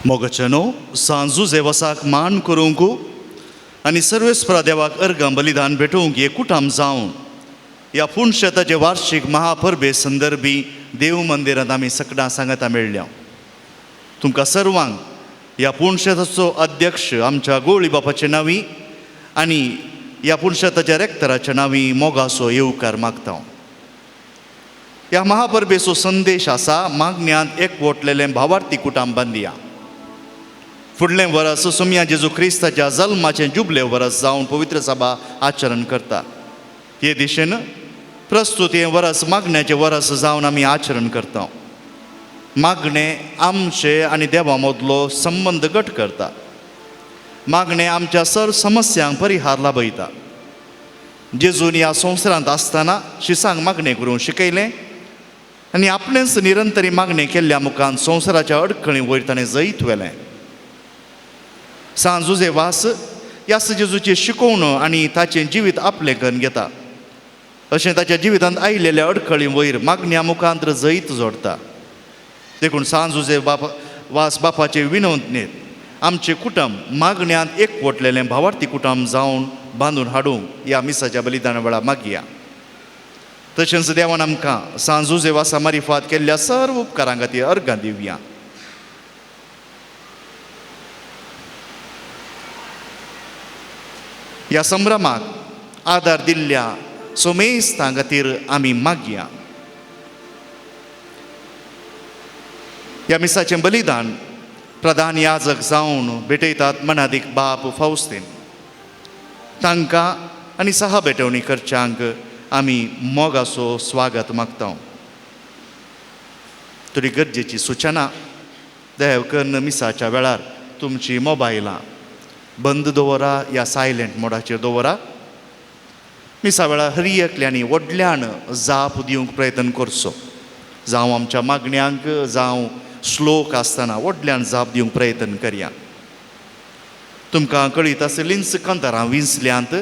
मोगचनो सांजू जेवसाक मान करूंक आनी सर्वेस्परा देवाक अर्गां बलिदान भेटोवंक एकूटाम जावन ह्या पुणशेताचे वार्षीक महापरबे संदर्भी देव मंदिरांत आमी सकडां सांगाता मेळ्ळ्या. तुमकां सर्वांक ह्या पुणशेताचो अध्यक्ष आमच्या गोळी बापाचे नांवी आनी ह्या पुणशेताच्या रेक्तराच्या नांवी मोगाचो येवकार मागता. ह्या महापरबेचो संदेश आसा मागण्यांत एकवटलेलें भावार्थी कुटाम बांदिया. फुडलें वरस सोमया जेजू क्रिस्ताच्या जल्माचें जुबले वरस जावन पवित्र सभा आचरण करता. हे दिशेन प्रस्तूत हें वरस मागण्याचें वरस जावन आमी आचरण करता. मागणें आमचे आनी देवा मदलो संबंद घट करता. मागणें आमच्या सर समस्यांक परिहार लाभयता. जेजून ह्या संवसारांत आसतना शिसांक मागणें करूंक शिकयलें आनी आपणेंच निरंतरी मागणें केल्ल्या मुखान संवसाराच्या अडखळी वयर ताणें जैत व्हेलें. सांत जुजे वास ह्याच जेजूची शिकोवण आनी ताचें जिवीत आपलें करून घेता. अशें ताच्या जिवितांत आयिल्ल्या अडखळी वयर मागण्या मुखांत जैत जोडटा. देखून सांत जुजे बापा वास बापाचे विनवणेंत आमचें कुटुंब मागण्यांत एकवटलेलें भावार्थी कुटुंब जावन बांदून हाडूंक ह्या मिसाच्या बलिदाना वेळार मागया. तशेंच देवान आमकां सांत जुजे वासा मारिफात केल्ल्या सर्व उपकारां खातीर अर्गां दिवया. ह्या संभ्रमाक आदार दिल्ल्या सोमेस्तां खातीर आमी मागया. ह्या मिसाचें बलिदान प्रधान याजक जावन भेटयतात मनादीक बाप फावस्तीन. तांकां आनी सहा भेटवणी करच्यांक आमी मोगाचो स्वागत मागता. थोडी गरजेची सुचना, देव कन्न मिसाच्या वेळार तुमची मोबायलां बंद दवरा या सायलंट मोडाचेर दवरा. मिसा वेळार हर एकल्यांनी व्हडल्यान जाप दिवंक प्रयत्न करचो. जावं आमच्या मागण्यांक जावं श्लोक आसतना व्हडल्यान जाप दिवंक प्रयत्न करया. तुमकां कळीत आसलींच कांतारां विंचल्यांत,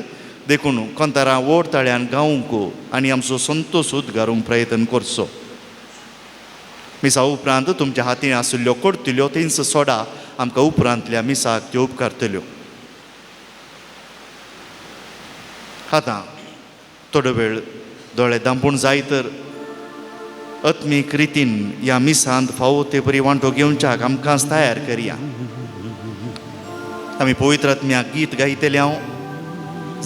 देखून कांतारां व्हड ताळ्यान गावंक आनी आमचो संतोश उद्गारूंक प्रयत्न करचो. मिसा उपरांत तुमच्या हातीन आशिल्ल्यो करतल्यो थंयच सोडा, आमकां उपरांतल्या मिसाक त्यो उपकारतल्यो. आतां थोडो वेळ दोळे दांपून जाय तर आत्मीक रितीन ह्या मिसांत फावो ते परी वांटो घेवच्याक आमकांच तयार करया. आमी पवित्र आत्म्याक गीत गायतले हांव,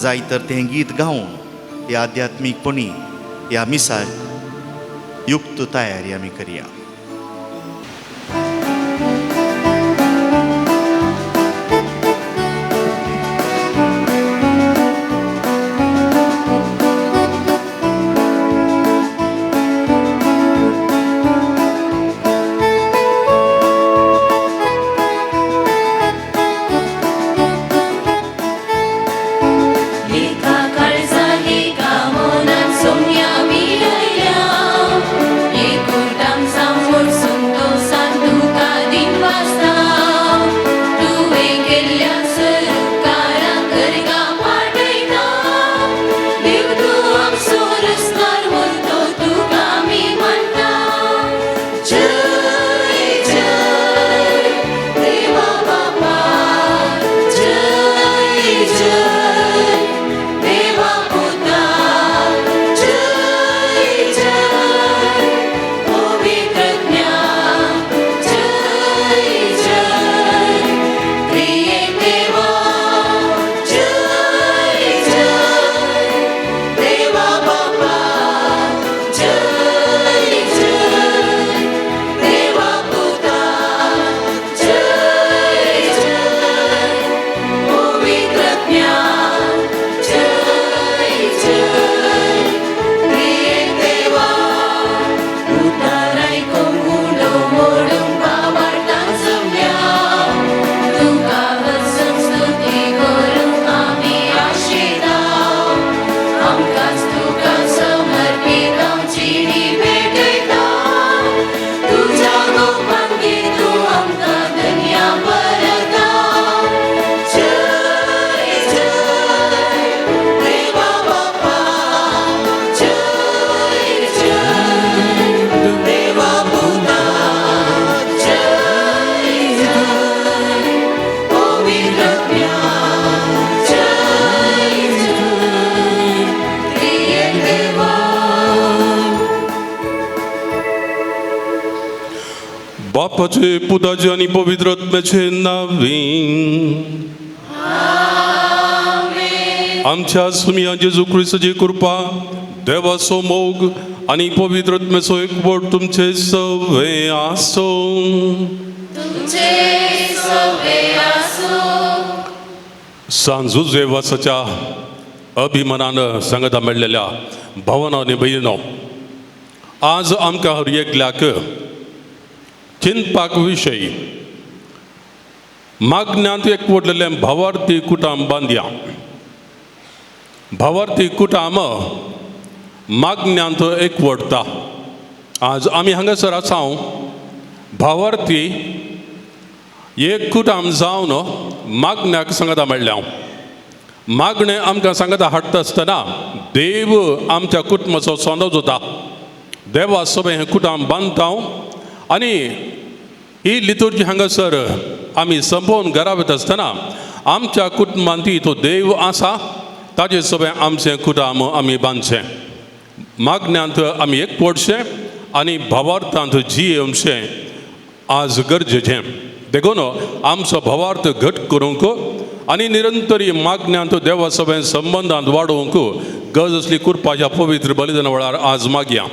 जाय तर तें गीत गावन ह्या आध्यात्मीकपणी ह्या मिसाक युक्त तयारी आमी करया. एका काळजा एका मनान सोम्या मिळयल्या एकूटाम जावन. बापाचे पुताचे आनी पवित्र आत्म्याचे नांवे. आमच्या सुमिया जेजू क्रिस्ताची कृपा, देवाचो मोग आनी पवित्र आत्म्याचो एकवट तुमचे सवे आसूं. तुमचे सवे आसूं. सांजू देवासाच्या अभिमानान सांगता मेळ्ळेल्या भावना आनी भयणो, आज आमकां हर एकल्याक चिंतपाक विशय मागण्यांत एकवटलेलें भावार्थी कुटाम बांदया. भावार्थी कुटाम मागण्यांत एकवटता. आज आमी हांगासर आसा भावार्थी एक कुटाम जावन मागण्याक सांगता मेळ्ळ्या. मागणें आमकां सांगता हाडटा आसतना देव आमच्या कुटुंबाचो सोंदो जाता. देवा सभें हें कुटाम बांदता आनी ही लितुर्जी हांगासर आमी संपोवन घरा वता आसतना आमच्या कुटुंबांत तो देव आसा, ताजे सभें आमचें कुटाम आमी बांदचें. मागण्यांत आमी एक पडचें आनी भावार्थांत जियेवचें आज गरजेचें. देखून आमचो भावार्थ घट करूंक आनी निरंतरी मागण्यांत देवा सभें संबंदांत वाडोवंक गरज असली कृपाच्या पवित्र बलिदाना वेळार आज मागया.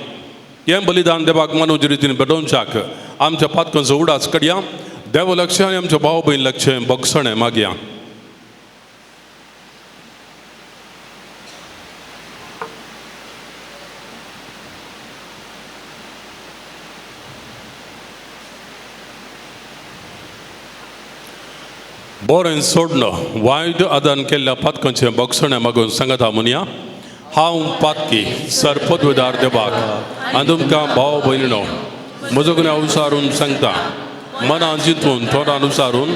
हें बलिदान देवाक मनोज रितीन भेटोवच्याक आमच्या पातकांचो उडास कडया. देव लक्ष आनी आमच्या भाव भयण लक्ष बक्षणें मागया. बरें सोडणं वायट आदान केल्ल्या पातकांचें बक्षणें मागून सांगता म्हणया. हांव पातकी सर पदवेदार देवाक आनी तुमकां भाव भयणो म्हजो गुन्यांव उसारून सांगता. मनान जितून तोंडान उसारून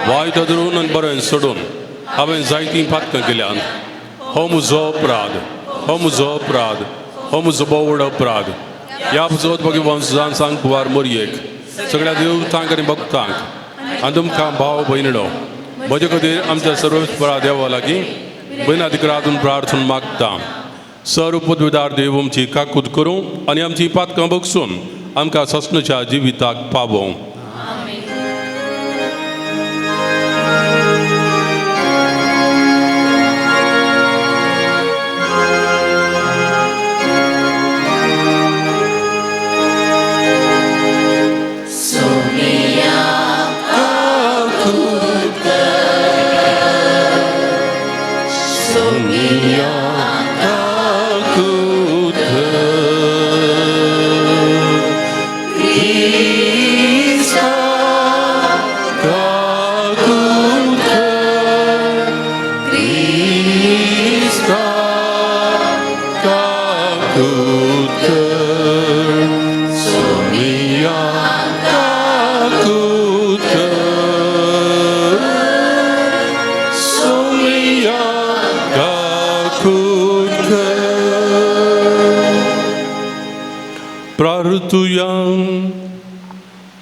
वायट धरून आनी बरें सोडून हांवें जायतीं पातकां केल्यान. हो म्हजो अपराध, हो म्हजो अपराध, हो म्हजो भोव अपराध. ह्या पुजोत भगवान सुजान सांग कुवार मोरयेक सगळ्या देवतांक आनी भक्तांक आनी तुमकां भाव भयणो म्हजे खातीर आमच्या सर्वेस्परा देवा लागीं भयणा दिकरातून प्रार्थना मागता. सर्व पदवीदार देव आमची काकूत करूं आनी आमची पातकां बगसून आमकां ससनाच्या जिविताक पावोवं.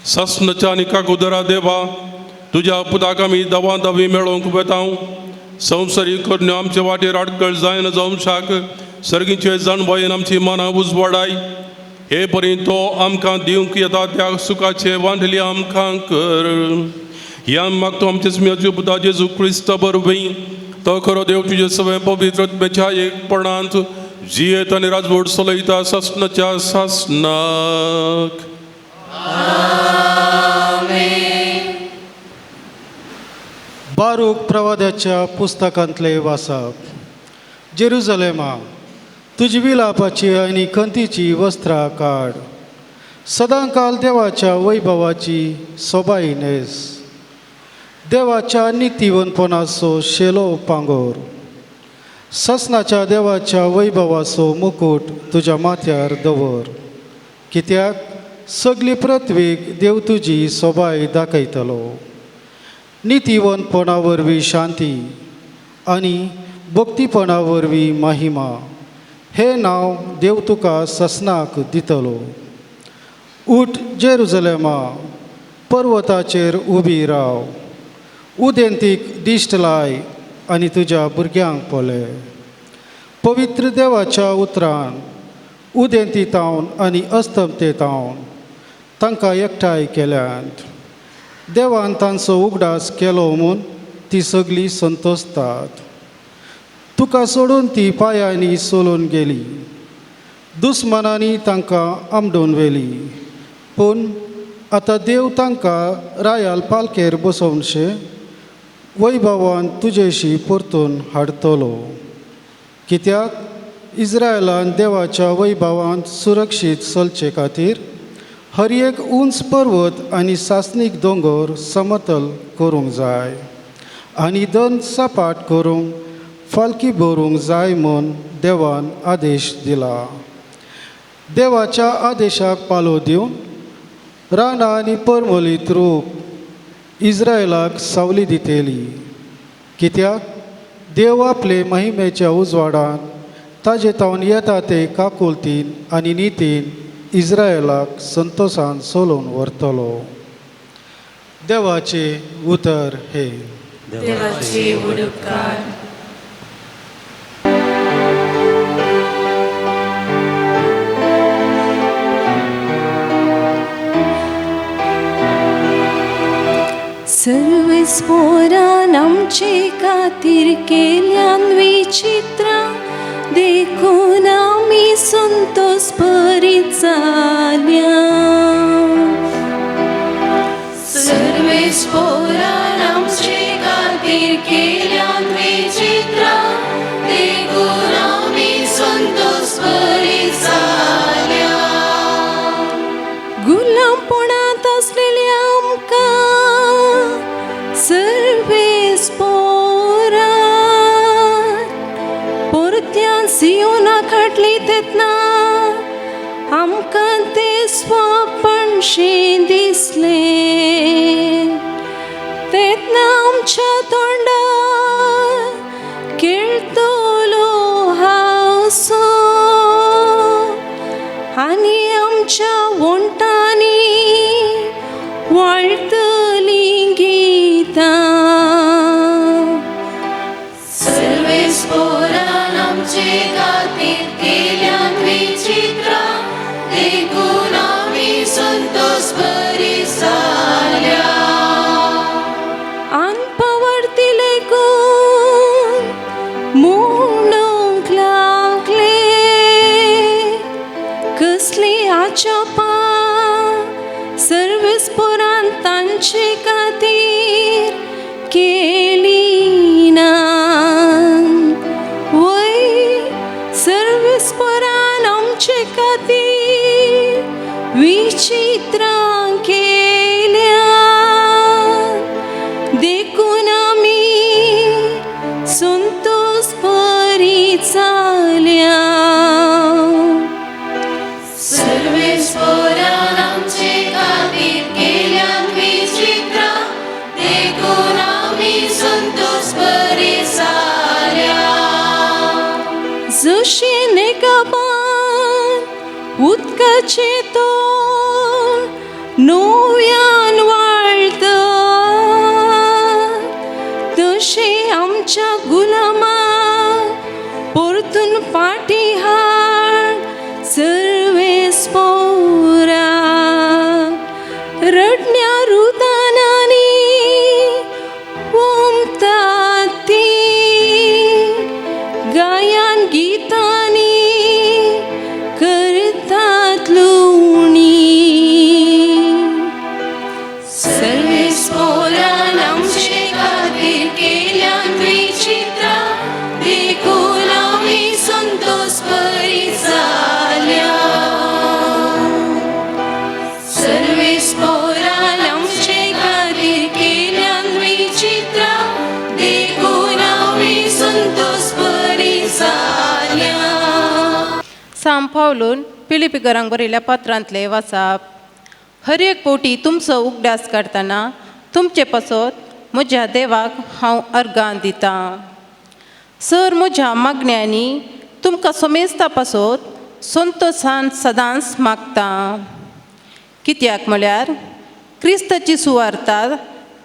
सासनाच्या आनी काकुदरा देवा, तुज्या पुताक आमी दवा दवी मेळोवंक वेता. संवसारीक करण्यो आमचे वाटेर आडकळ जायना जावंक सर्गीचे जाणवायेन आमची मनां उजवाडाय. हे परी तो आमकां दिवंक येता त्या सुखाचे वांटली आमकां कर. ह्या मागतो आमचे स्म्याचे पुता जेजू क्रिस्त बरोबर तो खरो देव तुजे सगळें पवित्र आत्म्याच्या एकपणांत जियेत आनी राजवट चलयता सासनाच्या सासनाक. बारूक प्रवाद्याच्या पुस्तकांतले वाचप. जेरुजलेमा, तुजी विलापाची आनी खंतीची वस्त्रां काड. सदांकाल देवाच्या वैभवाची सोबाई न्हेस. देवाच्या नितीवनपणाचो शेलो पांगोर. ससनाच्या देवाच्या वैभवाचो मुकूट तुज्या माथ्यार दवर. कित्याक सगली पृथ्वीक देव तुजी सोबाय दाखयतलो. नितीवनपणा वरवीं शांती आनी भक्तीपणा वरवीं महिमा हें नांव देव तुका ससनाक दितलो. उठ जेरुजलेमा, पर्वताचेर उबी राव. उदेंतीक दिश्ट लाय आनी तुज्या भुरग्यांक पळय. पवित्र देवाच्या उतरान उदेंती तावन आनी अस्तमते तावन तांकां एकठांय केल्यात. देवान तांचो उगडास केलो म्हूण ती सगळीं संतोसतात. तुका सोडून ती पांयांनी चलून गेली, दुस्मानांनी तांकां आमडून व्हेली. पूण आतां देव तांकां रायाल पालखेर बसोवनशें वैभवान तुजेशी परतून हाडटलो. कित्याक इस्रायलान देवाच्या वैभवांत सुरक्षीत चलचे खातीर हर एक उंच पर्वत आनी सासणीक दोंगर समतल करूंक जाय आनी दन सपाट करूंक फालकी भरूंक जाय म्हूण देवान आदेश दिला. देवाच्या आदेशाक पालो दिवन रानां आनी परमलीत रूख इस्रायलाक सावली दितली. कित्याक देव आपले महिमेच्या उजवाडान ताजे तावन येता ते काकुलतीन आनी नितीन इस्रायलाक संतोसान चलोवन व्हरतलो. देवाचें उतर हें. देवाचे उपकार. सर्वेस्पोरान आमचे खातीर केल्यान विचित्रां देखून आमी संतोस भरीत जाल्या. सर्वेस्पोरान आमचे खातीर केल्यान विचित्रां देखून आमी संतोस भरीत जाल्या. गुलामपणांत आसलेल्या आमकां सर्वेस्पोरान परत्यान सियोनाक हाडली तेन्ना आमकां तें स्वपणशें दिसलें. तेन्ना आमच्या तोंडार खेळटलो हांसो आनी आमच्या वण्टांनी वाळटलीं गितां. सर्वेस्पोरान आमचे खातीर केल्यान विचित्रां देखून आमी संतोस भरीत जाल्या. अनपवर्ती लेगून म्हणूंक लागले कसली आचापां सर्वेस्पोरान तांचे खातीर केली ना. वय सर्वेस्पोरान आमचे खातीर विचित्रां केल्या देखून आमी संतोस भरीत जाल्या. सर्वेस्पोरान आमचे खातीर केल्यान विचित्रां देखून आमी संतोस भरीत जाल्या. जशें नेगाबान उदकाचें तोंड नव्यान वाळटा तशें आमच्या गुलामाक परतून फाटीं हाड सर्वेस्पोरा. रडण्या रुदानांनी ओमतात ती गायन गितांनी करतात लुवणी. सर्वेस्पोरान आमचे खातीर केल्यान विचित्रां देखून आमी संतोस भरीत जाल्या. सर्वेस्पोरान आमचे खातीर केल्यान विचित्रां देखून आमी संतोस भरीत जाल्या. सांत पावलून पिलिपीकरांक बरयल्या पत्रांतले वाचाप. हर एक फावटी तुमचो उगडास काडटना तुमचे पासत म्हज्या देवाक हांव अर्गां दितां. सर म्हज्या मागण्यांनी तुमकां समेस्ता पासत संतोसान सदांच मागता. कित्याक म्हळ्यार क्रिस्ताची सुवार्ता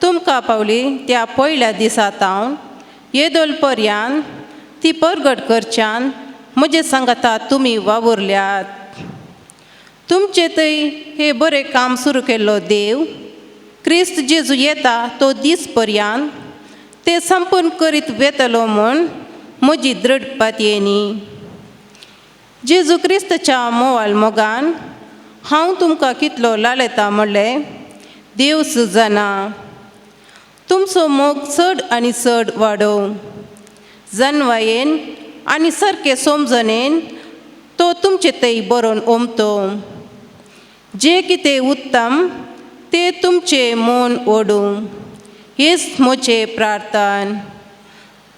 तुमकां पावली त्या पयल्या दिसा तावन येदोल पर्यान ती परगट करच्यान म्हजे सांगाता तुमी वावुरल्यात. तुमचे थंय हे बरें काम सुरू केल्लो देव क्रिस्त जेजू येता तो दीस पर्यान ते संपूर्ण करीत वेतलो म्हूण म्हजी दृढ पातयेनी. जेजू क्रिस्ताच्या मोवाल मोगान हांव तुमकां कितलो लालयता म्हणलें देव सुजाना. तुमचो मोग चड आनी चड वाडोवं जनवायेन आनी सारके समजणेन तो तुमचे थंय बरोवन ओमतो. जे कितें उत्तम ते तुमचें मन ओडूं हेच म्हजें प्रार्थन.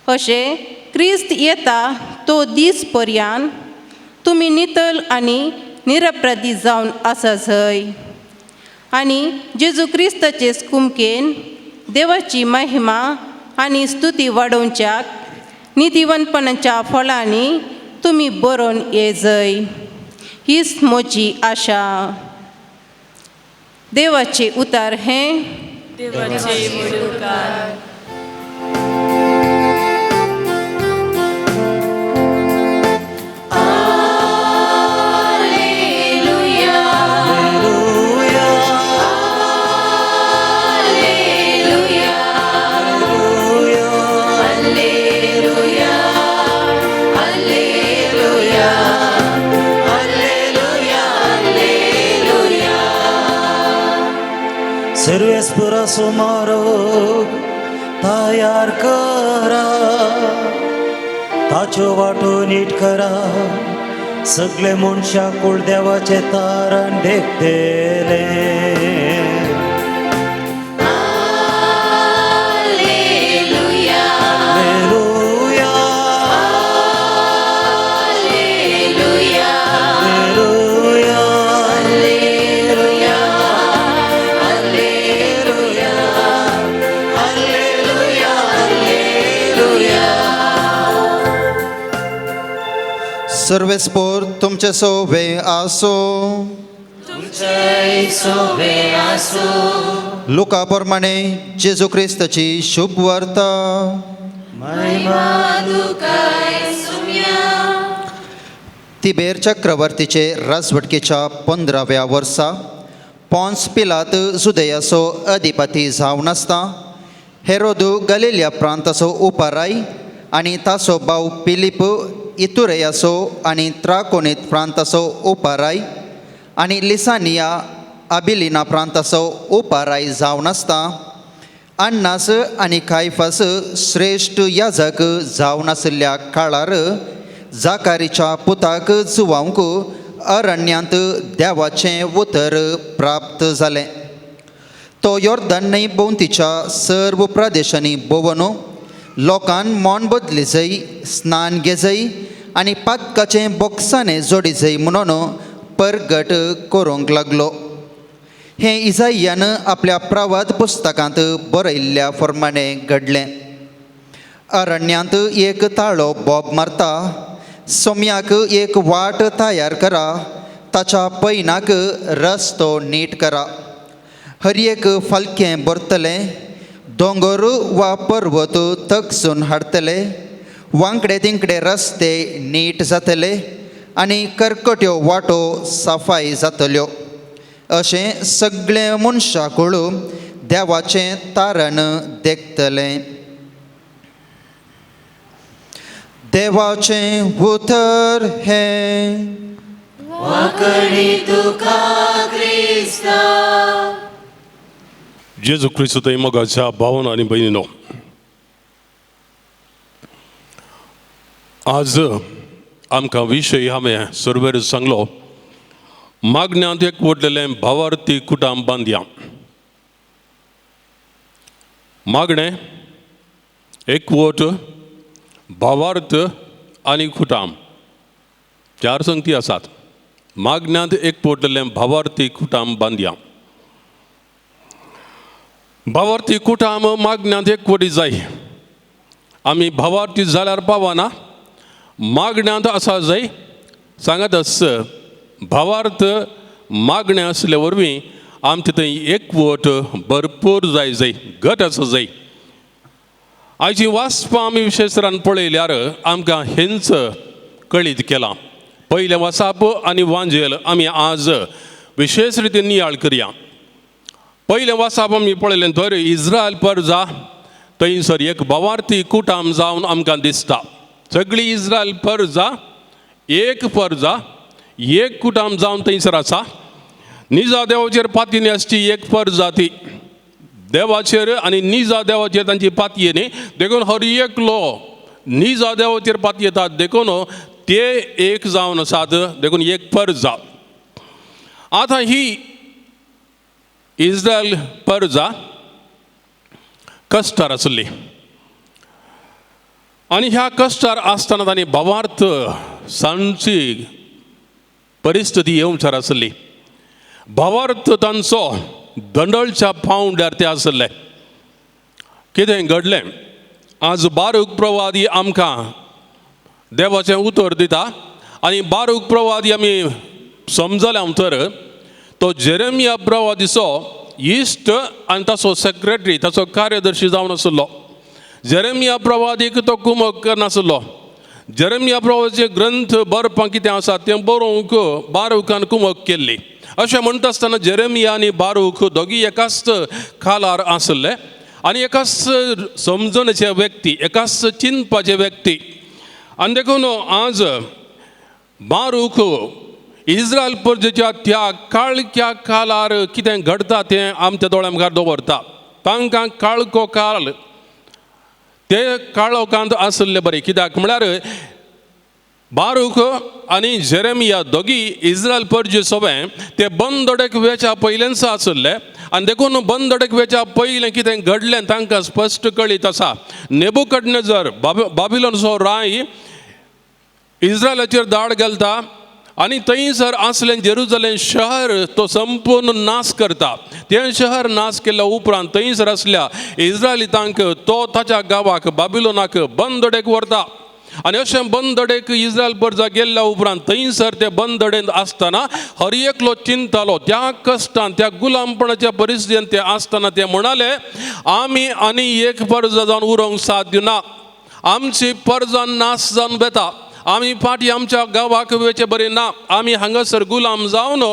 अशें क्रिस्त येता तो दीस पर्यान तुमी नितळ आनी निरपराधी जावन आसा जय आनी जेजू क्रिस्ताचे कुमकेन देवाची महिमा आनी स्तुती वाडोवच्याक नितीवंतपणाच्या फळांनी तुमी बरोवन येजय हीच म्हजी आशा. देवाचे उतार हें देवाचे उपकार. सर्वेस्पुरा सुमारोग तयार करा, ताच्यो वाटो नीट करा, सगळे मनशां कुळदेवाचें तारण देखतले. सर्वेस्पोर तुमचे सोवे आसो. लुका प्रमाणे जेजू क्रिस्ताची शुभ वार्ता. तिबेर चक्रवर्तीचे राजवटकेच्या 15व्या वर्सा पॉन्स पिलात जुदयाचो अधिपती जावन आसता हेरोदू गलिलिया प्रांताचो उपाराय आनी ताचो भाव पिलीप इतुरेयाचो आनी त्राकोनीत प्रांताचो उपाराय आनी लिसानिया अबिलिना प्रांताचो उपाराय जावन आसता अन्नास आनी कायफास श्रेश्ठ याजक जावन आशिल्ल्या काळार जाकारीच्या पुताक जुवांक अरण्यांत देवाचें उतर प्राप्त जालें. तो योर्दन न्हंय भोंवतीच्या सर्व प्रदेशांनी भोंवन लोकान मन बदली जय, स्नान घेजय आनी पातकाचें बोक्साने जोडी जय म्हणून परगट करूंक लागलो. हें इजायान आपल्या प्रवाद पुस्तकांत बरयल्ल्या प्रमाणे घडलें. अरण्यांत एक ताळो बोब मारता, सोम्याक एक वाट तयार करा, ताच्या पैनाक रस्तो नीट करा. हर एक फालकें भरतलें, दोंगर वा पर्वत तकसून हाडटले, वांकडे तिंकडे रस्ते नीट जातले आनी करकट्यो वाटो सफाई जातल्यो. अशें सगळें मनशाकूळ देवाचें तारण देखतलें. देवाचें उतर हें. जेजू क्रिस्तू मोगाच्या भावन आनी भयणीनो, आज आमकां विशय हांवें सुरवेर सांगलो, मागण्यांत एक वडलेलें भावार्थी कुटाम बांदया. मागणें एकवट भावार्थ आनी कुटाम चार संगती आसात. मागण्यांत एक पोटलेलें भावार्थी कुटाम बांदया. भावार्थी कुटाम मागण्यांत एकवटी जाय. आमी भावार्थी जाल्यार पावना, मागण्यांत आसा जाय. सांगात आस भावार्थ मागणें आसले वरवीं आमचे थंय एकवट भरपूर जाय जाय, घट आसा जाय. आयची वाचपां आमी विशेश पळयल्यार आमकां हेंच कळीत केलां. पयलें वासाप आनी वांजेल आमी आज विशेश रितीन नियाळ करया. पयलें वासाप आमी पळयलें तर इस्रायल परजा थंयसर एक भावार्थी कुटाम जावन आमकां दिसता. सगळी इस्रायल परजा एक परजा एक कुटाम जावन थंयसर आसा. निजा देवाचेर पातयेन आसची एक परजा ती देवाचेर आनी निजा देवाचेर तांची पातये न्ही, देखून हर एकलो निजा देवाचेर पातयेतात, देखून ते एक जावन आसात, देखून एक परजा. आतां ही इस्रायल परजा कश्टार आसली आनी ह्या कश्टार आसतना तांणी भावार्थ सांची परिस्थिती येवचार आसली. भावार्थ तांचो दंडळच्या पावंड्यार ते आसले. कितें घडलें? आज बारूक प्रवादी आमकां देवाचें उतर दिता आनी बारूक प्रवादी आमी समजल्या तर तो जेरेमिया प्रवादीचो इश्ट आनी ताचो सेक्रेटरी, ताचो कार्यदर्शी जावन आसलो. जेरेमिया प्रवादीक तो कुमक करनासलो. जेरेमिया प्रवादीचे ग्रंथ बरपां कितें आसा तें बरोवंक बारूकान कुमक केल्ली. अशें म्हणटा आसतना जेरेमिया आनी बारूक दोगी एकाच कालार आसले आनी एकाच समजणेचे व्यक्ती, एकाच चिंतपाचे व्यक्ती. आनी देखून आज बारूक इस्रायल परजेच्या त्या काळख्या कालार कितें घडटा तें आमच्या दोळ्या मुखार दवरता. तांकां काळको काळ, ते काळोखांत आसले बरें. कित्याक म्हळ्यार बारूक आनी जेरेमिया दोगी इस्रायल परजे सोबें ते बंदोडेक वेच्या पयलेंच आसले आनी देखून बंदोडेक वेच्या पयलें कितें घडलें तांकां स्पश्ट कळीत आसा. नेबुकडनेजर बाबिलोनचो राय इस्रायलाचेर धाड घालता आनी थंयसर आसलें जेरुजलेम शहर तो संपूर्ण नाश करता. तें शहर नाश केल्या उपरांत थंयसर आसल्या इस्रायलितांक तो ताच्या गांवाक बाबिलोनाक बंदोडेक व्हरता आनी अशें बंदडेक इस्रायल परजा गेल्ल्या उपरांत थंयसर ते बंदडेंत आसतना हर एकलो चिंतालो. त्या कश्टान त्या गुलामपणाच्या परिस्थितीन ते आसतना ते म्हणाले, आमी आनी एक परजा जावन उरोंक साध्य ना, आमची परजा नाश जावन वेता, आमी फाटीं आमच्या गांवाक वेचे बरें ना, आमी हांगासर गुलाम जावन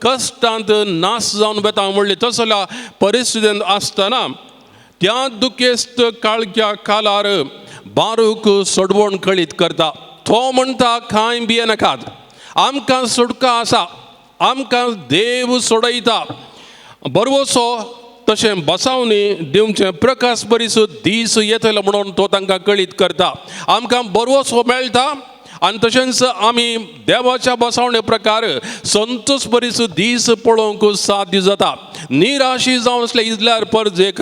कश्टांत नाश जावन वेता म्हणली. तसल्या परिस्थितींत आसतना त्या दुखेस्त काळख्या कालार बारूक सोडवण कळीत करता. तो म्हणटा, कांय भियेनाकात, आमकां सुटका आसा, आमकां देव सोडयता. बरवसो तशें बसावणी दिवचें प्रकाश बरीस दीस येतलो म्हणून तो तांकां कळीत करता. आमकां बरवसो मेळटा आनी तशेंच आमी देवाच्या बसावणे प्रकार संतोष बरीस दीस पळोवंक साध्य जाता. निराशी जावन आसले इजल्यार परजेक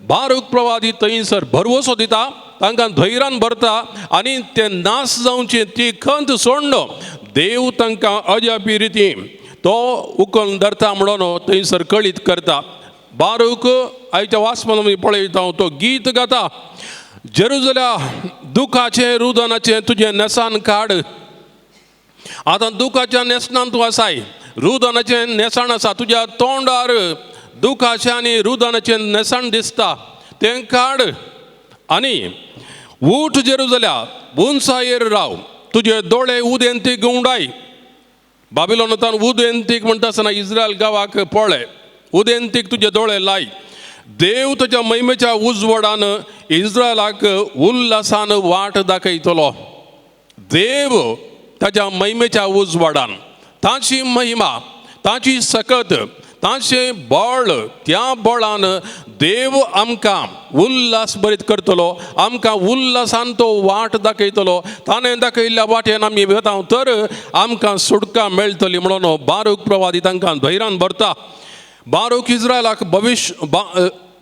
बारूक प्रवादी थंयसर भरवसो दिता, तांकां धैर्यान भरता आनी ते नाश जावचे ती खंत सोडण देव तांकां अजापी रितीन तो उकल धरता म्हणून थंयसर कळीत करता. बारूक आयच्या वाचपान आमी पळयता तो गीत गाता, जेरुजल्या दुखाचें रुदनाचें तुजें न्हेसान काड. आतां दुखाच्या न्हेसणान तूं आसाय, रुदनाचें न्हेसाण आसा तुज्या तोंडार, दुखाचें आनी रुदनाचें न्हेसाण दिसता तें काड आनी उठ जेरुजल्या उंचायेर राव, तुजे दोळे उदेंतीक गवंडाय. बाबिलोनांतान उदेंतीक म्हणटा आसतना इस्रायल गांवाक पळय, उदेंतीक तुजे दोळे लाय. देव तुज्या महिमेच्या उजवाडान इस्रायलाक उल्हासान वाट दाखयतलो. देव ताच्या महिमेच्या उजवाडान ताची महिमा, ताची सकत, ताचें बळ, त्या बळान देव आमकां उल्हास बरीत करतलो, आमकां उल्हासान तो वाट दाखयतलो. ताणें दाखयल्ल्या वाटेन आमी वता तर आमकां सुटका मेळटली म्हणून बारूक प्रवादी तांकां धैर्यान भरता. बारूक इस्रायलाक भविश्य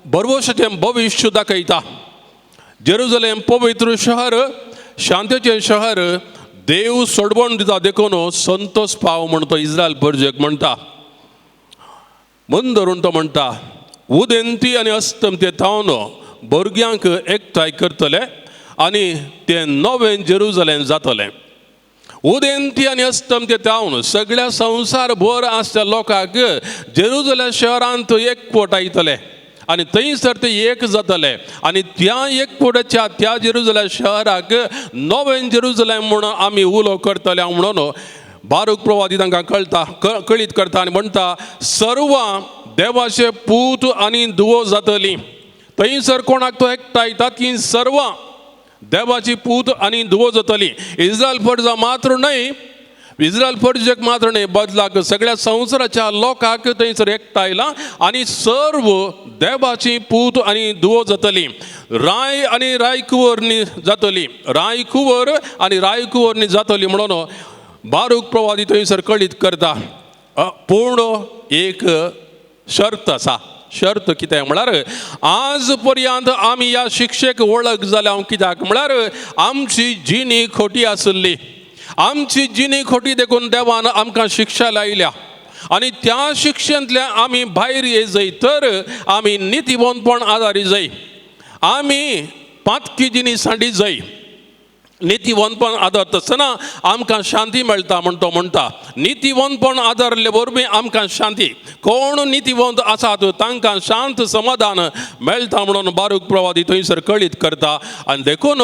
भरवशाचें भविश्य दाखयता. जेरुजलेम पवित्र शहर, शांतेचें शहर देव सोडवण दिता, देखून संतोष पाव म्हण तो इस्रायल परजेक म्हणटा. मन धरून तो म्हणटा, उदेंती आनी अस्तमते थावन भुरग्यांक एकठांय करतले आनी तें नवें जेरुजलेम जातलें. उदेंती आनी अस्तमते थावन सगळ्या संवसार भर आसच्या लोकांक जेरुजलेम शहरांत एकवटायतले आनी थंयसर ते एक जातले आनी त्या एकवटाच्या त्या जेरुजलेम शहराक नवें जेरुजलेम म्हणून आमी उलो करतले म्हणून बारूक प्रवादी तांकां कळटा, कळीत करता आनी म्हणटा सर्वां देवाचे पूत आनी धुवो जातली. थंयसर कोणाक तो एकठांयता ती सर्वां देवाची पूत आनी धुवो जातली. इस्रायल परजा मात्र न्हय, इस्रायल परजेक मात्र न्हय, बदलाक सगळ्या संवसाराच्या लोकांक थंयसर एकठांयला आनी सर्व देवाची पूत आनी धुवो जातली. राय आनी रायकुंवरनी जातली, रायकुंवर आनी रायकुंवरनी जातली म्हणून बारूक प्रवादी थंयसर कळीत करता. पूण एक शर्त आसा. शर्त कितें म्हळ्यार आज पर्यंत आमी ह्या शिक्षेक वळख जाल्या कित्याक म्हळ्यार आमची जिणी खोटी आसली. आमची जिणी खोटी देखून देवान आमकां शिक्षा लायल्या आनी त्या शिक्षेंतल्यान आमी भायर येजय तर आमी नितीवंतपण आदारी जाय, आमी पातकी जिणी सांडी जाय. नितीवंतपण आदारता आसतना आमकां शांती मेळटा म्हण तो म्हणटा. नितीवंतपण आदारले वरवीं आमकां शांती, कोण नितीवंत आसात तांकां शांत समाधान मेळटा म्हणून बारूक प्रवादी थंयसर कळीत करता. आनी देखून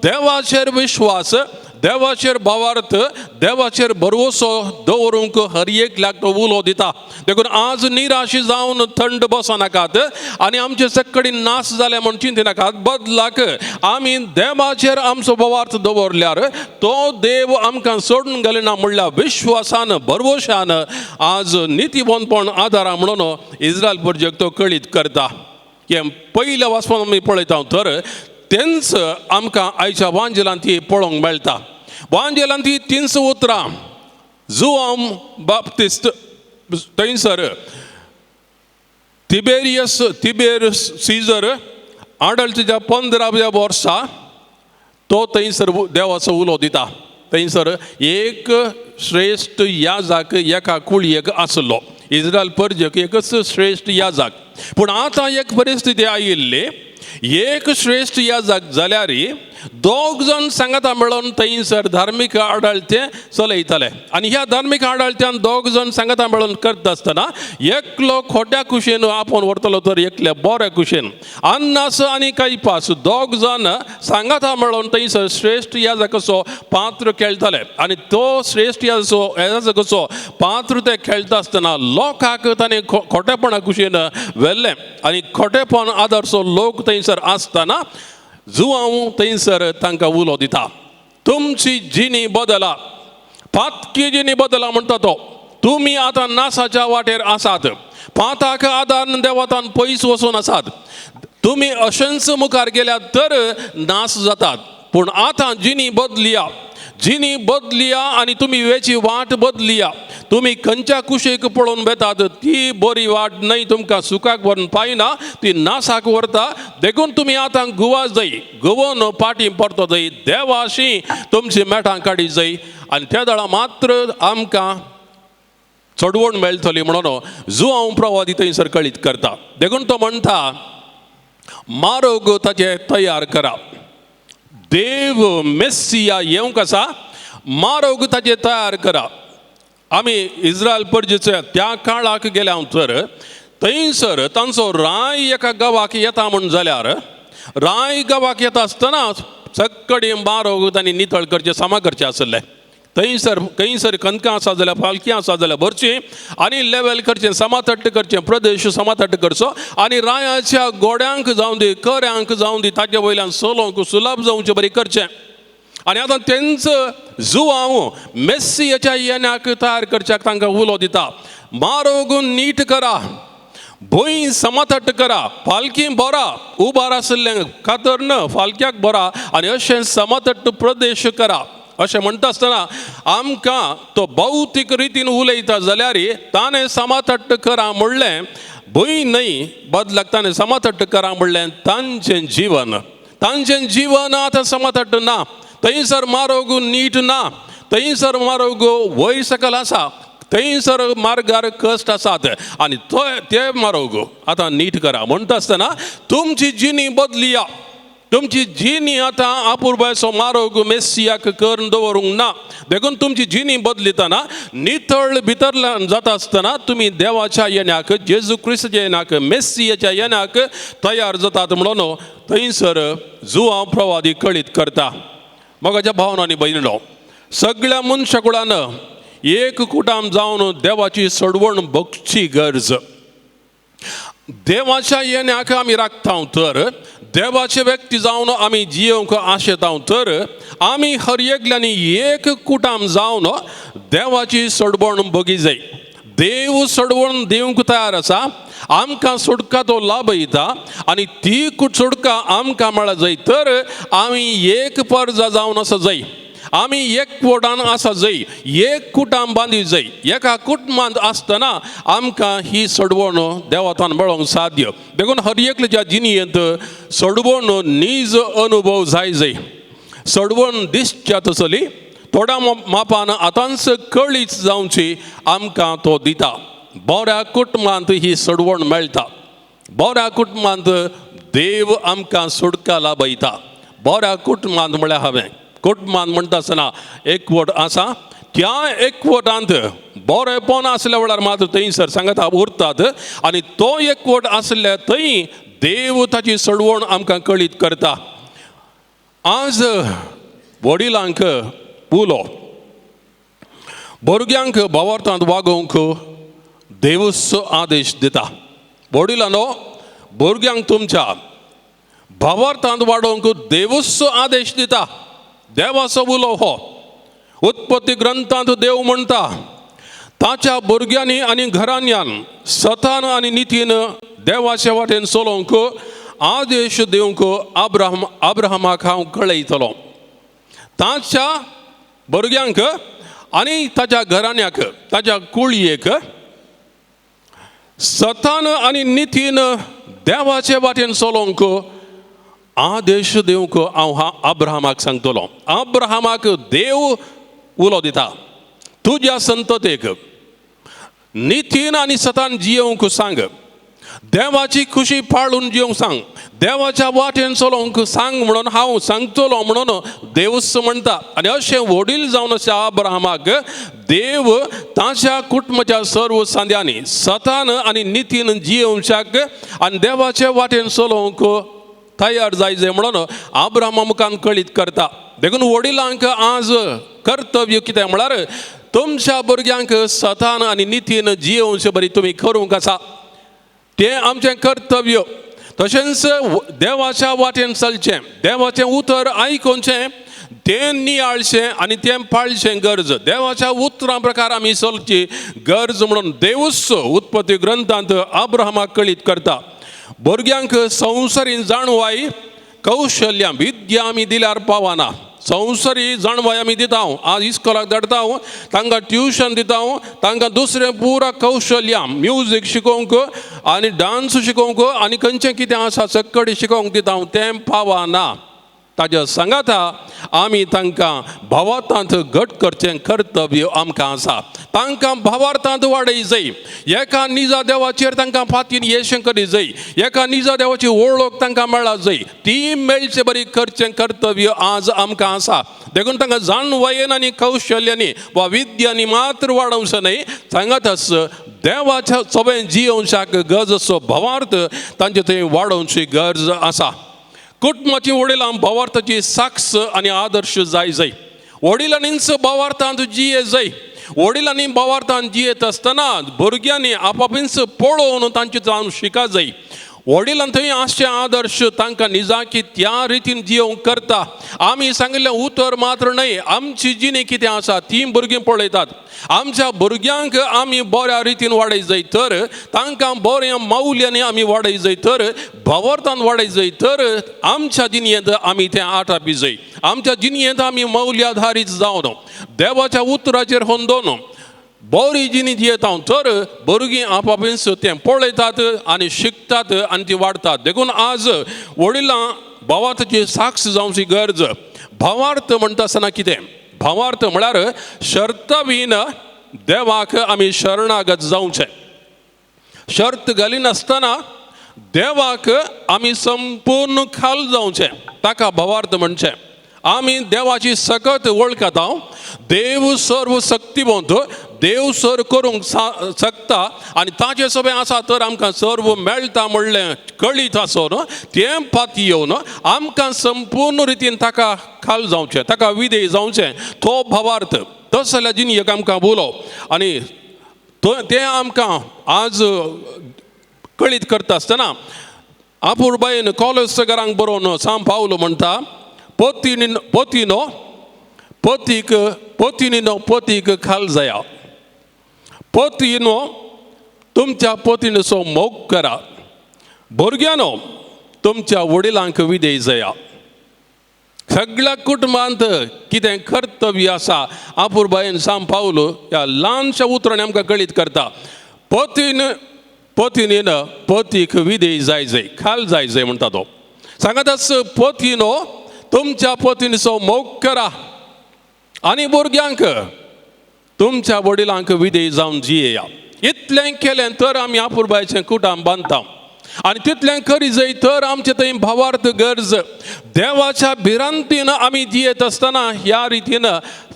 देवाचेर विश्वास, देवाचेर भावार्थ, देवाचेर भरवसो दवरूंक हर एकल्याक तो उलो दिता. देखून आज निराशी जावन थंड बसनाकात आनी आमचे सकडी नाश जाले म्हूण चिंतिनाकात. बदलाक आमी देवाचेर आमचो भावार्थ दवरल्यार तो देव आमकां सोडून गेले ना म्हणल्यार विश्वासान भरवशान आज नितीवंतपण आदारा म्हणून इस्रायल परजेक तो कळीत करता. हें पयल्या वाचपान आमी पळयता तर तेंच आमकां आयच्या वांजेलांत ती पळोवंक मेळटा. वांजेलांत ती 300 उतरां जुआम बाप्तिस्त थंयसर तिबेरियस तिबेर सीजर आडळच्या 15व्या वर्सा तो थंयसर देवाचो उलो दिता. थंयसर एक श्रेश्ठ याजक एका कुळयेक आसलो, इस्रायल परजेक एकच श्रेश्ठ याजक. पूण आतां एक परिस्थिती आयिल्ली, एक श्रेश्ठ याजक जाल्यार दोग जाण सांगाता मेळोन थंयसर धार्मीक आडळते चलयताले आनी ह्या धार्मीक आडळत्यान दोग जाण सांगाता मेळोन करता आसतना एकलो खोट्या कुशेन आपोवन व्हरतलो तर एकले बऱ्या कुशेन. अन्नास आनी कैपास दोग जाण सांगाता मेळोन थंयसर श्रेश्ठ याजकाचो पात्र खेळटाले आनी तो श्रेश्ठ याजकाचो पात्र ते खेळटा आसतना लोकांक ताणें खोटेपणा कुशेन व्हेल्लें आनी खोटेपण आदर्सो लोक थंयसर आसतना जुआंव थंयसर तांकां उलो दिता, तुमची जिणी बदला, पातकी जिणी बदला म्हणटा तो. तुमी आतां नासाच्या वाटेर आसात, पाताक आदार देवतान पयस वचून आसात, तुमी अशेंच मुखार गेल्यात तर नास जातात. पूण आतां जिणी बदलिया, जिणी बदलिया आनी तुमी वेची वाट बदलिया. तुमी खंयच्या कुशीक पळोवन वेतात ती बरी वाट न्हय, तुमकां सुखाक व्हरून पायना, ती नासाक व्हरता. देखून तुमी आतां गोवा जाय, गोवन पाटी परतो जाय, देवाशी तुमची मेठां काडी जाय आनी त्या वेळार मात्र आमकां चडवण मेळटली म्हणून जुआंव प्रवादी थंयसर कळीत करता. देखून तो म्हणटा मारोग ताचे तयार करा, देव मेस्सिया येवंक आसा, मारोग ताचे तयार करा. आमी इस्रायल परजेच्या त्या काळाक गेल्या तर थंयसर तांचो राय एका गांवाक येता म्हूण जाल्यार राय गांवाक येता आसतना सगळी मारोग तांणी नितळ करचें, सामा करचें आसलें. थंयसर खंयसर खंदकां आसा जाल्यार पालकी आसा जाल्यार भरची आनी लेवल करचें, समातट्ट करचें, प्रदेश समातट्ट करचो आनी रायाच्या गोड्यांक जावं दी, कऱ्यांक जावं दी, ताचे वयल्यान चलोवंक सुलभ जावचें बरी करचें. आनी आतां तेंच जुआंव मेस्सियाच्या येण्याक तयार करच्याक तांकां उलो दिता, मारोग नीट करा, भंय समातट्ट करा, पालकी बरा उबार आशिल्लें कातर न फालक्याक बरा आनी अशें समातट्ट प्रदेश करा. अशें म्हणटा आसतना आमकां तो भौतीक रितीन उलयता जाल्यार ताणें समातट्ट करा म्हणलें, भंय न्हय बदलाक ताणें समातट्ट करा म्हणलें तांचें जिवन, तांचें जिवन आतां समातट्ट ना, थंयसर मारोग नीट ना, थंयसर मारोग वयर सकल आसा, थंयसर मार्गार कश्ट आसात आनी तो ते मारोग आतां नीट करा. म्हणटा आसतना तुमची जिणी बदलिया, तुमची जिणी आतां आपुरबायचो मारोग मेस्सियाक करून दवरूंक ना. देखून तुमची जिणी बदलितना नितळ भितरल्यान जाता आसतना तुमी देवाच्या येण्याक, जेजू क्रिस्ताच्या येण्याक, मेस्सियाच्या येण्याक तयार जातात म्हणून थंयसर जुआंव प्रवादी कळीत करता. मोगाच्या भावना आनी भयणीनो, सगळ्या मनशाकुळान एक कुटाम जावन देवाची सोडवण भोगची गरज. देवाच्या येण्याक आमी राखता तर, देवाचे व्यक्ती जावन आमी जियोवंक आशेता तर, आमी हर एकल्यांनी एक कुटाम जावन देवाची सोडवण भोगी जाय. देव सोडवण दिवंक तयार आसा. आमकां सोडका तो लाभयता आनी ती सोडका आमकां मेळा जाय तर आमी एक परजा जावन आसा जाय, आमी एकवटान आसा जाय, एक कुटाम बांदी जाय. एका कुटुंबांत आसतना आमकां ही सोडवण देवातान मेळोंक साध्य. देखून हर एकल्याच्या जिणेंत सोडवण नीज अनुभव जाय जाय. सोडवण दिसच्या तसली थोड्या मापान आतांच कळीच जावची आमकां तो दिता. बऱ्या कुटुंबांत ही सोडवण मेळटा. बऱ्या कुटुंबांत देव आमकां सोडका लाभयता. बऱ्या कुटुंबांत म्हळ्यार हांवें कुटुंबांत म्हणटा आसतना एकवट आसा, त्या एकवटांत बरेपण आसल्या वेळार मात्र थंयसर सांगता उरतात आनी तो एकवट आसल्या थंय देव ताची सोडवण आमकां कळीत करता. आज वडिलांक उलो भुरग्यांक भावार्थांत वागोवंक देवूच आदेश दिता. वडिलांनो, भुरग्यांक तुमच्या भावार्थांत वाडोवंक देवूच आदेश दिता. देवाचो उलो हो. उत्पत्ती ग्रंथांत देव म्हणटा, ताच्या भुरग्यांनी आनी घराण्यान सतान आनी नितीन देवाचे वाटेन चलोवंक आदेश दिवंक अब्राहमाक हांव कळयतलो. ताच्या भुरग्यांक आनी ताच्या घराण्याक, ताच्या कुळयेक सतान आनी नितीन देवाचे वाटेन चलोवंक आदेश दिवंक हांव अब्राहमाक सांगतलो. अब्राहमाक देव उलो दिता, तुज्या संततेक नितीन आनी सतान जियोवंक सांग, देवाची खुशी पाळून जियोवंक सांग, देवाच्या वाटेन चलोवंक सांग म्हणून हांव सांगतलो म्हणून देवूच म्हणटा. आनी अशें वडील जावन अशें अब्राहमाक देव ताच्या कुटुंबाच्या सर्व सांद्यांनी सतान आनी नितीन जियोवच्याक आनी देवाचे वाटेन चलोवंक तयार जाय जाय म्हणून अब्राहमा मुखान कळीत करता. देखून वडिलांक आज कर्तव्य कितें म्हळ्यार तुमच्या भुरग्यांक सतान आनी नितीन जियोवचे बरी तुमी करूंक आसा, तें आमचें कर्तव्य. तशेंच देवाच्या वाटेन चलचें, देवाचें उतर आयकुचें, तें नियाळचें आनी तें पाळचें गरज. देवाच्या उतरां प्रकार आमी चलची गरज म्हणून देवूच उत्पत्ती ग्रंथांत अब्राहमाक कळीत करता. भुरग्यांक संवसारीन जाणवाय कौशल्यां विद्या आमी दिल्यार पावना. संवसारी जाणवाय आमी दिता, आज इस्कोलाक धाडटा, तांकां ट्युशन दिता, तांकां दुसरें पुरा कौशल्यां म्युजीक शिकोवंक आनी डांस शिकोवंक आनी खंयचें कितें आसा सक्कडी शिकोवंक दिता, तें पावना. ताज्या सांगाता आमी तांकां भावार्थांत घट करचें कर्तव्य आमकां आसा. तांकां भावार्थांत वाडय जाय. एका निजा देवाचेर तांकां फातीन येशें करी जाय. एका निजा देवाची वळख तांकां मेळा जाय. ती मेळचे बरी करचें कर्तव्य आज आमकां आसा. देखून तांकां जाणवायेन आनी कौशल्यांनी वा विद्यांनी मात्र वाडोवचें न्हय, सांगातच देवाच्या सगळें जियोवच्याक गरज असो भावार्थ तांचे थंय वाडोवची गरज आसा. कुटुंबाची वडिलां भावार्थाची साक्ष आनी आदर्श जाय जाय. वडिलांनीच भावार्थांत जिये जाय. वडिलांनी भावार्थांत जियेत आसतना भुरग्यांनी आपापींच पळोवन तांचे जावन शिका जाय. वडिलां थंय आसचे आदर्श तांकां निजाकी त्या रितीन जियोवंक करता. आमी सांगिल्लें उतर मात्र न्हय, आमची जिणी कितें आसा ती भुरगीं पळयतात. आमच्या भुरग्यांक आमी बऱ्या रितीन वाडय जाय तर तांकां बऱ्या मौल्यांनी आमी वाडय जाय तर भावार्थान वाडय जाय तर आमच्या जिणेंत आमी तें आटापी जाय. आमच्या जिणेंत आमी मौल्याधारीत जावन देवाच्या उतराचेर होंदोन बरी जिणी जियेता तर भुरगीं आपापींच तें पळयतात आनी शिकतात आनी ती वाडटात. देखून आज वडिलां भावार्थाची साक्ष जावची गरज. भावार्थ म्हणटा आसतना कितें? भावार्थ म्हळ्यार शर्तवीन देवाक आमी शरणागत जावचें. शर्त घालिनासतना देवाक आमी संपूर्ण खाल जावचें, ताका भावार्थ म्हणचें. आमी देवाची सकत वळखता. देव सर्व शक्तिवंत, देव सर करूंक शकता आनी ताचें सगळें आसा तर आमकां सर्व मेळटा म्हणलें कळीत आसून तें पाती येवन आमकां संपूर्ण रितीन ताका खाल जावचें, ताका विधेय जावचें, तो भावार्थ. तस जाल्यार जिणी एक आमकां उलो आनी तें आमकां आज कळीत करता आसतना आपुरबायेन कॉलेज घरांक बरोवन सांग पावलो म्हणटा, पोतीन पोतीनो पोतीक पोतिनीनो पोतीक खाल जाया, पोतीनो तुमच्या पोतीनचो मोग करा, भुरग्यानो तुमच्या वडिलांक विदेय जाया. सगळ्या कुटुंबांत कितें कर्तव्य आसा आपुरबायेन सांग पावलो ह्या ल्हानशा उतरांनी आमकां कळीत करता. पोतीन पोतीनीन पोतीक विदेय जाय जाय, खाल जाय जाय म्हणटा तो सांगताच, पोतीनो तुमच्या पोतीनचो मोग करा आनी भुरग्यांक तुमच्या वडिलांक विदेय जावन जियेया. इतलें केलें तर आमी आपुरबायचें कुटाम बांदता आनी तितलें करी जाय तर आमचे थंय भावार्थ गरज देवाच्या भिरांतीन आमी जियेत आसतना ह्या रितीन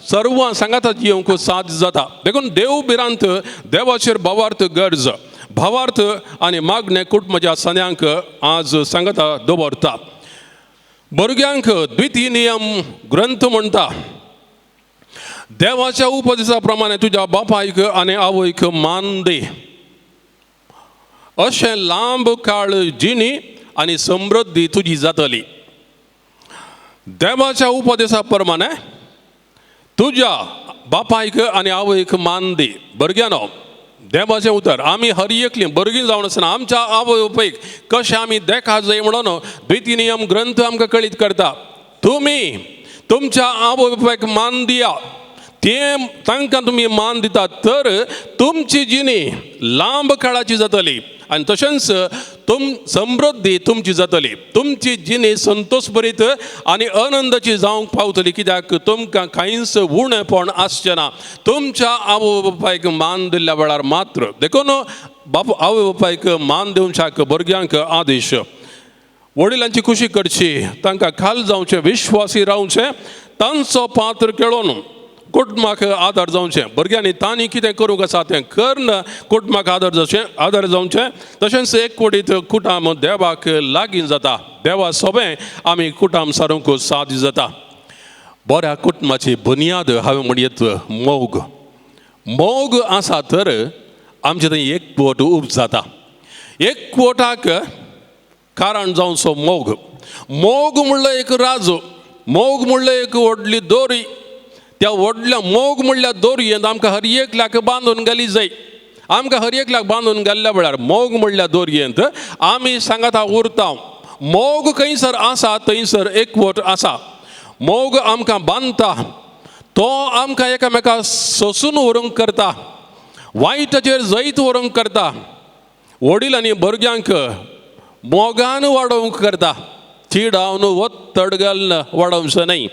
सर्वां सांगाता जियोवंक साध्य जाता. देखून देव भिरांत देवाचेर भावार्थ गरज भावार्थ आनी मागणें कुटुंबाच्या सन्यांक आज सांगाता दवरता. भुरग्यांक द्वितीय नियम ग्रंथ म्हणटा, देवाच्या उपदेसा प्रमाणे तुज्या बापायक आनी आवयक मान दी, अशें लांब काळ जिणी आनी समृद्धी तुजी जातली. देवाच्या उपदेसा प्रमाणे तुज्या बापायक आनी आवयक मान दी. भुरग्यांनो देवाचें उतर आमी हर एकलीं भुरगीं जावन आसना आमच्या आवय बापायक कशें आमी देखा जाय म्हणून द्वितीय नियम ग्रंथ आमकां कळीत करता. तुमी तुमच्या आवय बापायक मान दिया, ते तांकां तुमी मान दितात तर तुमची जिणी लांब काळाची जातली आनी तशेंच तुम समृद्धी तुमची जातली. तुमची जिणी संतोश भरीत आनी आनंदाची जावंक पावतली, कित्याक तुमकां कांयच उणेपण आसचें ना तुमच्या आवय बापायक मान दिल्ल्या वेळार मात्र. देखून बाप आवय बापायक मान दिवच्याक भुरग्यांक आदेश, वडिलांची खुशी करची, तांकां खाल जावचें, विश्वासी रावचें, तांचो पात्र केळोवन कुटुंबाक आदार जावचें. भुरग्यांनी तांणी कितें करूंक आसा तें करून कुटुंबाक आदार जावचें, आदार जावचें. तशेंच एक कोटीत कुटाम देवाक लागीं जाता, देवा सोबें आमी कुटाम सारूंक साध्य जाता. बऱ्या कुटुंबाची बुन्याद हांवें म्हणयेत मोग. मोग आसा तर आमचे थंय एकवट उब जाता. एकवटाक कारण जावचो मोग. मोग म्हणल्यार एक राजो, मोग म्हणल्यार एक व्हडली दोरी. त्या व्हडल्या मोग म्हणल्यार दोरयेंत आमकां हर एकल्याक बांदून घाली जाय. आमकां हर एकल्याक बांदून घाल्ल्या वेळार मोग म्हणल्यार दोरयेंत आमी सांगाता उरता. मोग खंयसर आसा थंयसर एकवट आसा. मोग आमकां बांदता, तो आमकां एकामेका सोसून व्हरूंक करता, वायटाचेर जैत व्हरूंक करता, वडील आनी भुरग्यांक मोगान वाडोवंक करता, चिडावन वत्तड घालून वाडोवचें न्हय.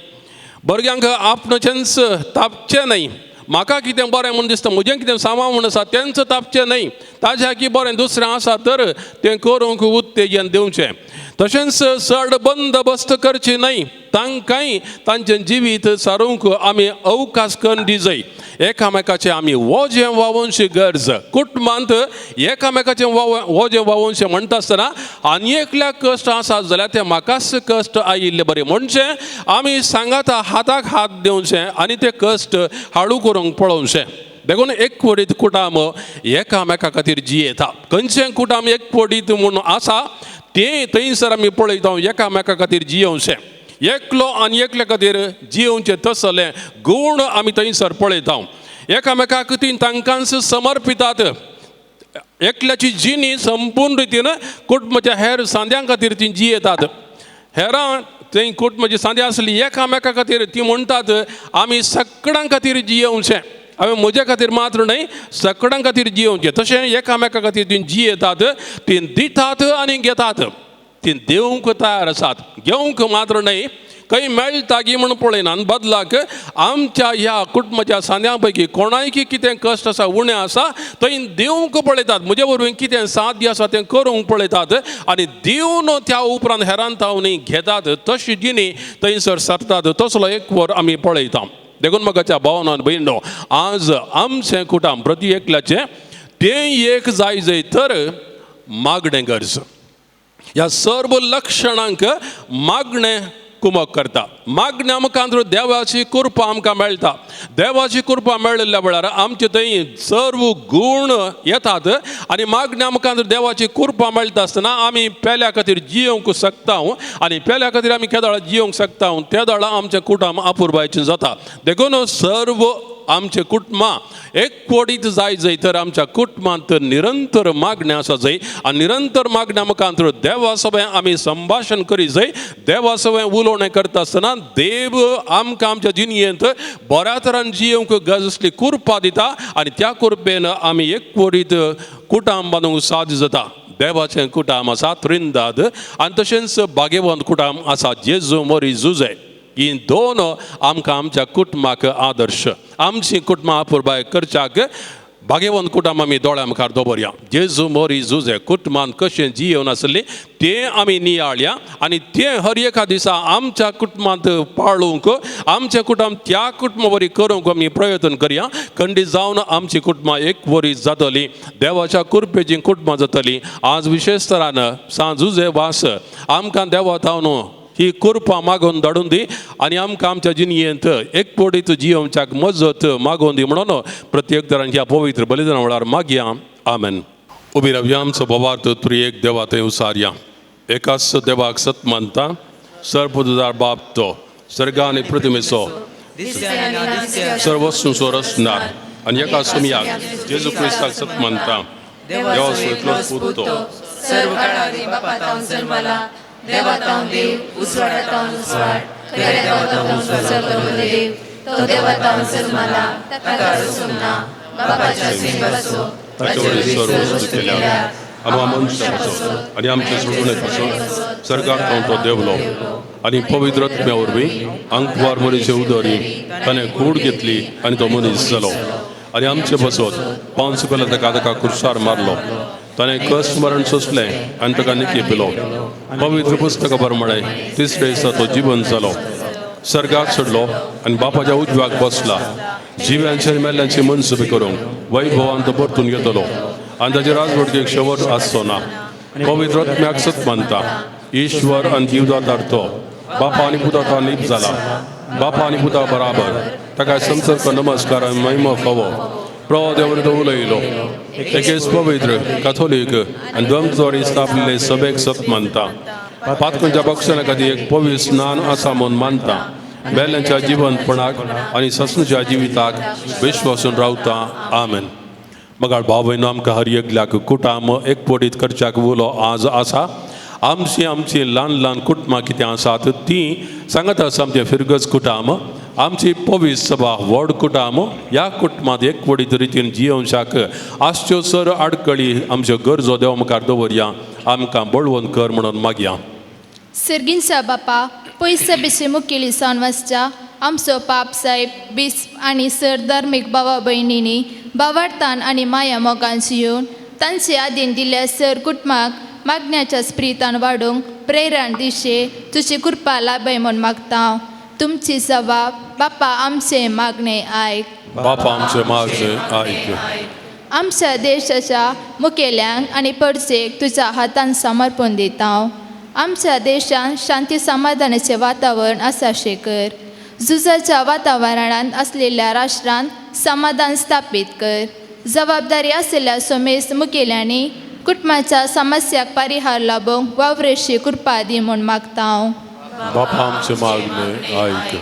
भुरग्यांक आपणाचेंच तापचें न्हय, म्हाका कितें बरें म्हूण दिसता, म्हजें कितें सामा म्हूण आसा तेंच तापचें न्हय, ताज्या की बरें दुसरें आसा तर तें करूंक उत्तेजन दिवचें. तशेंच चड बंदोबस्त करची न्हय, तांकांय तांचें जिवीत सारूंक आमी अवकाश करून दी जाय. एकामेकाचें आमी वजें वावोवची गरज कुटुंबांत एकामेकाचें वजें वावोवचें म्हणटा आसतना आनी एकल्याक कश्ट आसा जाल्यार तें म्हाकाच कश्ट आयिल्ले बरें, म्हणजे आमी सांगाता हाताक हात दिवचें आनी ते कश्ट हाडू करूंक पळोवचें. देखून एकवटीत कुटाम एकामेका खातीर जियेता. खंयचें कुटाम एकवटीत म्हूण आसा तें थंयसर आमी पळयता एकामेका खातीर जियोवचें, एकलो आनी एकल्या खातीर जियोवचें तसलें गूण आमी थंयसर पळयता. एकामेकाक ती तांकांच समर्पितात. एकल्याची जिणी संपूर्ण रितीन कुटुंबाच्या हेर सांद्यां खातीर ती जियेतात. हेरां थंय कुटुंबाची सांद्यां आसली एकामेका खातीर ती म्हणटात आमी सगळ्यां खातीर जियोवचें, हांवें म्हज्या खातीर मात्र न्हय सगळ्यां खातीर जियोवचें. तशें एकामेका खातीर ती जियेतात, ती दितात आनी घेतात, ती दिवंक तयार आसात, घेवंक मात्र न्हय. खंय मेळटा गी म्हूण पळयना आनी बदलाक आमच्या ह्या कुटुंबाच्या सांद्यां पैकी कोणायकी कितें कश्ट आसा उणें आसा थंय दिवंक पळयतात, म्हजे वरवीं कितें साध्य आसा तें करूंक पळयतात आनी दिवन त्या उपरांत हेरान तावणी घेतात. तशी जिणी थंयसर सरतात, तसलो एक वर आमी पळयता. देखून म्हाका भावनान भयणो आज आमचें कुटुंब प्रति एकल्याचें तें एक जाय जाय तर मागणें गरज. ह्या सर्व लक्षणांक मागणें कुमक करता. मागण्या मुखार देवाची कृपा आमकां मेळटा. देवाची कृपा मेळिल्ल्या वेळार आमचे थंय सर्व गूण येतात आनी मागण्या मुखार देवाची कृपा मेळटा आसतना आमी पेल्या खातीर जियोंक शकता आनी पेल्या खातीर आमी केदळा जियोंक शकता त्या दळा आमचें कुटुंब अपुरबायचें जाता. देखून सर्व आमचे कुटुंबां एकवटीत जाय जाय तर आमच्या कुटुंबांत निरंतर मागण्या आसा जाय आनी निरंतर मागण्या मुखार देवा सवें आमी संभाशण करी जाय. देवा सवें उलोवणें करता आसतना देव आमकां आमच्या जिणयेंत बऱ्या तरान जियोंक गरज आसली कृपा दिता आनी त्या कृपेन आमी एकवटीत कुटुंब बांदूंक साध्य जाता. देवाचें कुटुंब आसा त्रिंदाद आनी तशेंच भाग्यवंत कुटुंब आसा जेजू मोरी जुजे. ही दोन आमकां आमच्या कुटुंबाक आदर्श. आमची कुटुंबां अपुरबाय करच्याक भाग्यवंत कुटुंब आमी दोळ्या मुखार दवरया. जेजू मोरी जुजे कुटुंबान कशें जियेवन आसलें तें आमी नियाळया आनी तें हर एका दिसा आमच्या कुटुंबांत पाळूंक आमचें कुटुंब त्या कुटुंबा वरी करूंक आमी प्रयत्न करया. खंडीत जावन आमची कुटुंबां एक वरी जातलीं, देवाच्या कृपेचीं कुटुंबां जातलीं. आज विशेश तरान सांत जुजे वास आमकां देवा थावन ही कृपा मागोवन धाडून दी आनी आमकां आमच्या जिणयेंत एकवटीत जियोवच्याक मजत मागोवन दी म्हणून प्रत्येक तरान ह्या पवित्र बलिदाना वेळार मागया. आमेन. उबी रावया. आमचो भवार्थ त्रिएक देवा थंय उसारया. एकाच देवाक सत मानता, सर्वपुजार बाप तो सर्गा आनी पृथ्वीचो सर्वस्व रचणार आनी एका सुमयाक जेजू क्रिस्ताक सत मानता, देवाचो एकलोच पूत तो सर्व काळारी बापा जन्माला, देवातावन देव, उजवाडातावन उजवाड, खऱ्या देवातावन सर्व देव, तो देवातावन जन्माला, ताका रचूंक ना, बापाच्या सिंगासो ताचे वरवीं सर्व वस्तू केल्या, आमकां मनशां पासून आनी आमचे सोडून पासून सरकार तो देवलो आनी पवित्र आत्म्या वरवीं आंकवार मरीचे उदरी ताणें कूड घेतली आनी तो मनीस जालो आनी आमचे बसत पांच पेला ताका ताका कुर्सार मारलो. ताणें कश्ट मरण सोंसलें आनी ताका निकी पिलो. पवित्र पुस्तका प्रमाणें तिसरे दिसा तो जिवन जालो, सर्गाक सोडलो आनी बापाच्या उजव्याक बसला. जिव्यांचे आनी मेल्ल्यांची मनसुबी करूंक वैभवान तो परतून घेतलो आनी ताचे राजवटकेक शेवट आसचो ना. पवित्र आत्म्याक सत मानता, ईश्वर आनी जीवदातार तो बापा आनी पुता नीप जाला, बापा आनी पुता बराबर ताका संसर्ग नमस्कार आनी महिमा फावो. प्रभु देवान तो उलयलो. एकेच पवित्र कथोलीक आनी द्वंद्वारी स्थापलेले सभेक सत मानता. पातकांच्या पक्षां खातीर एक पवित्र स्नान आसा म्हूण मानता. बेल्यांच्या जिवनपणाक आनी ससनच्या जिविताक विश्वासून रावता. आमेन. मगाळ भाव भयणो, आमकां हर एकल्याक कुटाम एकवटीत करच्याक उलो आज आसा. आमची आमची ल्हान ल्हान कुटुंबां कितें आसात तीं सांगत आसा आमचें फिरगज कुटाम, आमची पवित्र सभा व्हड कुटाम. ह्या कुटुंबांत एकवटीत रितीन जियोवच्याक आसच्यो सर आडकळी आमच्यो गरजो देव मुखार दवरया. आमकां बळवंत कर म्हणून मागया. सर्गींचा बापा, पयस बेशी मुखेली जावन वसच्या आमचो पाप साहेब बिस्प आनी सर धार्मीक भावा भयणींनी बावार्थान आनी माया मोगान जियोवन तांचे आदीन दिल्ल्या सर कुटुंबाक मागण्याच्या स्प्रितान वाडोवंक प्रेरण दिशे तुजी कृपा लाभय म्हूण मागता. तुमची जबाब बापा आमचें मागणें आयक. बापा आमचें मागणें आयक. आमच्या देशाच्या मुखेल्यांक आनी परजेक तुज्या हातान समर्पण दिता. आमच्या देशांत शांती समाधानाचें वातावरण आसा कर. झुजाच्या वातावरणांत आसलेल्या राष्ट्रांत समाधान स्थापीत कर. जबाबदारी आशिल्ल्या समेस्त मुखेल्यांनी कुटुंबाच्या समस्याक परिहार लाबोवंक वावरेशी कृपा दी म्हूण मागता. बापा आमचें मागणें आयक.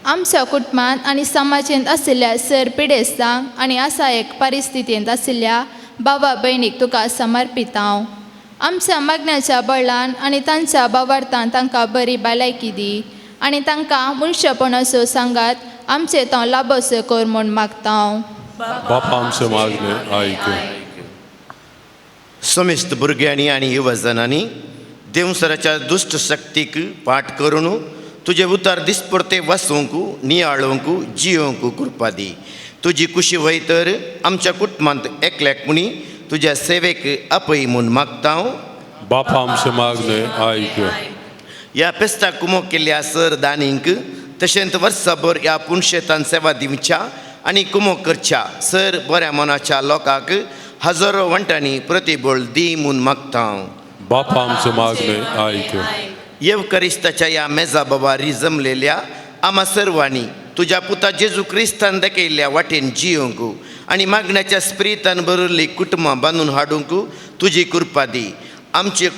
आमच्या कुटुंबांत आनी समाजेंत आशिल्ल्या सर पिडेस्तांक आनी असा एक परिस्थितींत आशिल्ल्या बाबा भयणीक तुका समर्पिता. आमच्या मागण्याच्या बळान आनी तांच्या बावार्थान तांकां बरी भलायकी दी आनी तांकां मनशेपणाचो सांगात आमचे तो लाबोसो कर म्हूण मागता. बापा आमचें मागणें आयक. समेस्त भुरग्यांनी आनी युवजनांनी देवसराच्या दुश्ट शक्तीक पाठ करून तुजे उतार दिसपरते वसूंक, नियाळूंक, जियोवंक कृपा दी. तुजी कुशी वय तर आमच्या कुटुंबांत एकल्याक पुणी तुज्या सेवेक आपय म्हूण मागता. बापा आमचें मागणें आयक. ह्या फेस्ताक कुमो केल्ल्या सर दानींक तशेंच वर्सभर ह्या पुणशेतान सेवा दिवच्या आनी कुमो करच्या सर बऱ्या मनाच्या लोकांक हजारो वंटांनी प्रतिबळ दी म्हूण मागता. बापा आमचें मागणें आयक. येवकरिस्ताच्या ह्या मेजा बाबारी जमलेल्या आमा सर्वांनी तुज्या पुता जेजू क्रिस्तान दाखयल्ल्या वाटेन जियोंक आनी मागण्याच्या स्प्रितान भरिल्ली कुटुंबां बांदून हाडूंक तुजी कृपा दी. आमचे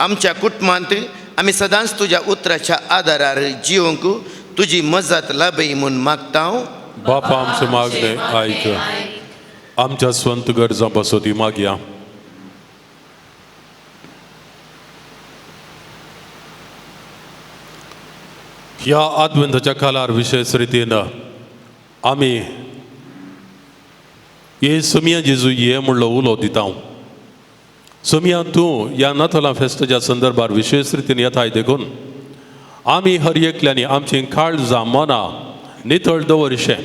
आमच्या कुटुंबांत आमी सदांच तुज्या उतराच्या आदारार जियोंक तुजी मजत लाभय म्हूण मागता. बापा आमचे मागणे आयक, आमच्या स्वंत गरजां पासत मागया. ह्या आदवंताच्या काळार विशेष रितीन आमी हे सोमिया जेजू ये म्हणलो उलो दिता. सोमिया तूं ह्या नातलां फेस्ताच्या संदर्भार विशेष रितीन येताय देखून आमी हर एकल्यांनी आमची काळजां मनां नितळ दवरशें,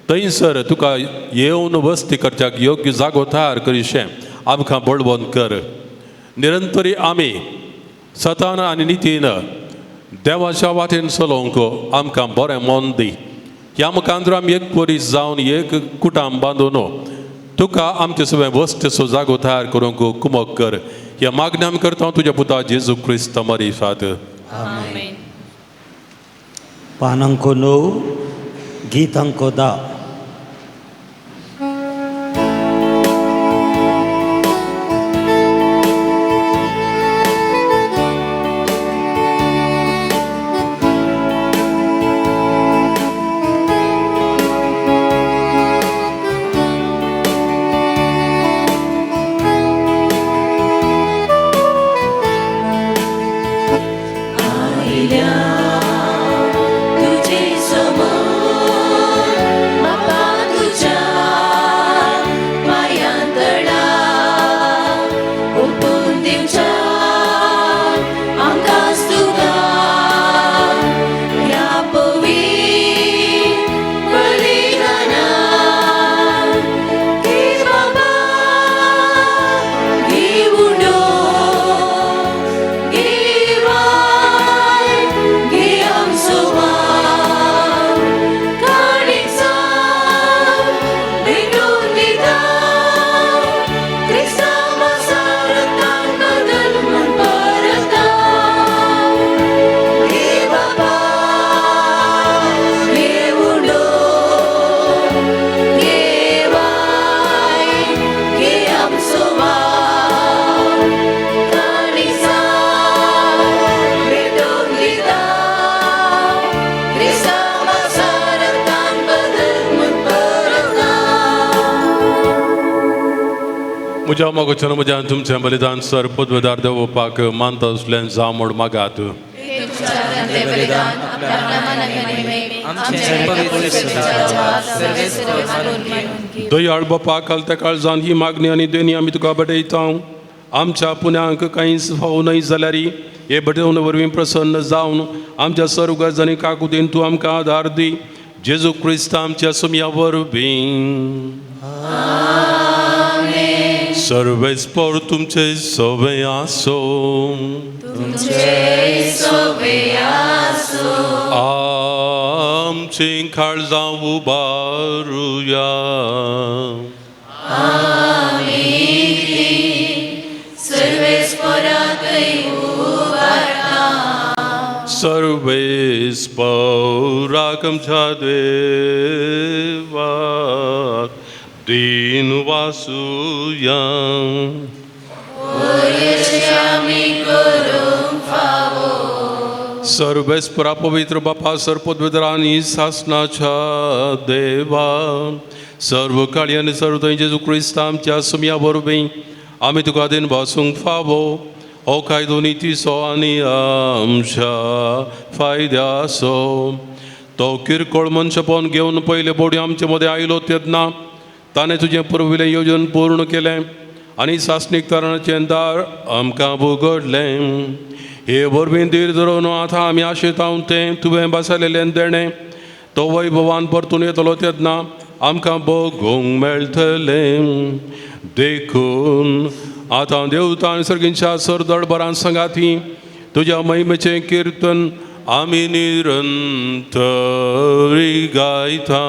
थंयसर तुका येवन वस्ती करच्याक योग्य जागो तयार करिशें आमकां बळवंत कर. निरंतरी आमी सतान आनी नितीन देवाच्या वाटेन चलोवंक आमकां बरें मन दी. ह्या मुखांतर आमी एक परीस जावन एक कुटाम बांदून तुका आमचे सगळें वस्तीचो जागो तयार करूंक कुमक कर. ह्या मागण्या आमी करता तुज्या पुता जेजू क्रिस्त मारिफात. पान अंक 9, गीत अंक 10. तुझे समोर बापा तुझ्या पायांतळा ओपून दिवच्या आमकांच तुका ह्या पवित्र बलिदानान. घे बाबा घेऊन घे वाय घे आमचो मान काणीक भेटून दिता क्रिस्तांवा सारतान बदल म्हूण परता. घे बाबा घेऊन घे वाय घे आमचो मान काणीक भेटून दिता क्रिस्तांवा सारतान बदल म्हूण परता. म्हज्या मोगाच्यान म्हज्या तुमचें बलिदान सर पदवेदार देवपाक मानता आसल्यान जावं म्हूण मागात. ते बलिदान आपल्या नामान आनी महिमेक आमचे पवित्र सर्वेस्पर मानून घे. दयाळ बापा कालत्या काळजान ही मागणी आनी देणी आमी तुका बडयता. आमच्या पुण्यांक कांयच फावो न्हय जाल्यार हे बडोवणे वरवीं प्रसन्न जावन आमच्या सर्व गरजांनी काकुतीन तूं आमकां आदार दी. जेजू क्रिस्त आमच्या सुमया वरवीं. सर्वेस्पर तुमचे सवे आसो. तुमचे सोबे आसो. आमची काळजां उबारुया. आमी ती सर्वेस्पराकय उबारता. सर्वेस्पराक आमच्या देवाक दीन वासुया. आमी करूंक फावो. सर्वेस्परा पवित्र बापा सर्वपदवेदरा आनी सासनाच्या देवा सर्व काळी आनी सर्व थंय जेजू क्रिस्त आमच्या सुमया वरवीं आमी तुका दीन भासूंक फावो. हो कायदो नितीचो आनी आमच्या फायद्याचो. तो किरकोळ मनशेपण घेवन पयले बोडी आमचे मदें आयलो तेन्ना ताणें तुजें पुर्विल्लें योजन पूर्ण केलें आनी सासणीक तरणाचें दार आमकां उगडलें. हे वरवीं धीर धरून आतां आमी आशेता तें तुवें बसलेलें देणें तो वैभवान परतून येतलो तेन्ना आमकां बगूंक मेळटलें. देखून आतां देवता आनी सर्गींच्या सरदळबरान सांगाती तुज्या महिमेचें किर्तन आमी निरंतरी गायता.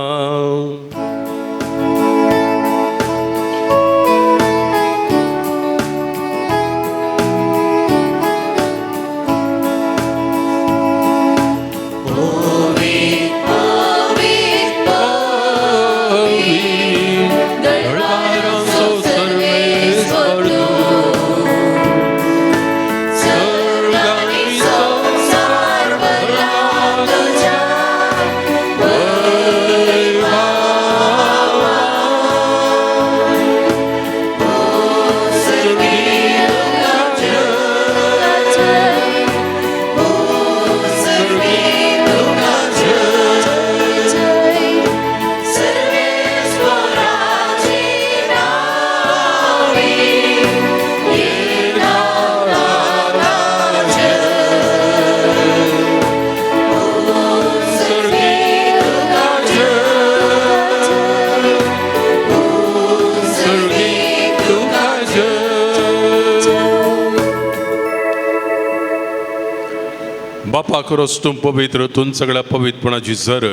बापा खरोच तूं पवित्र, तूं सगळ्या पवित्रपणाची जर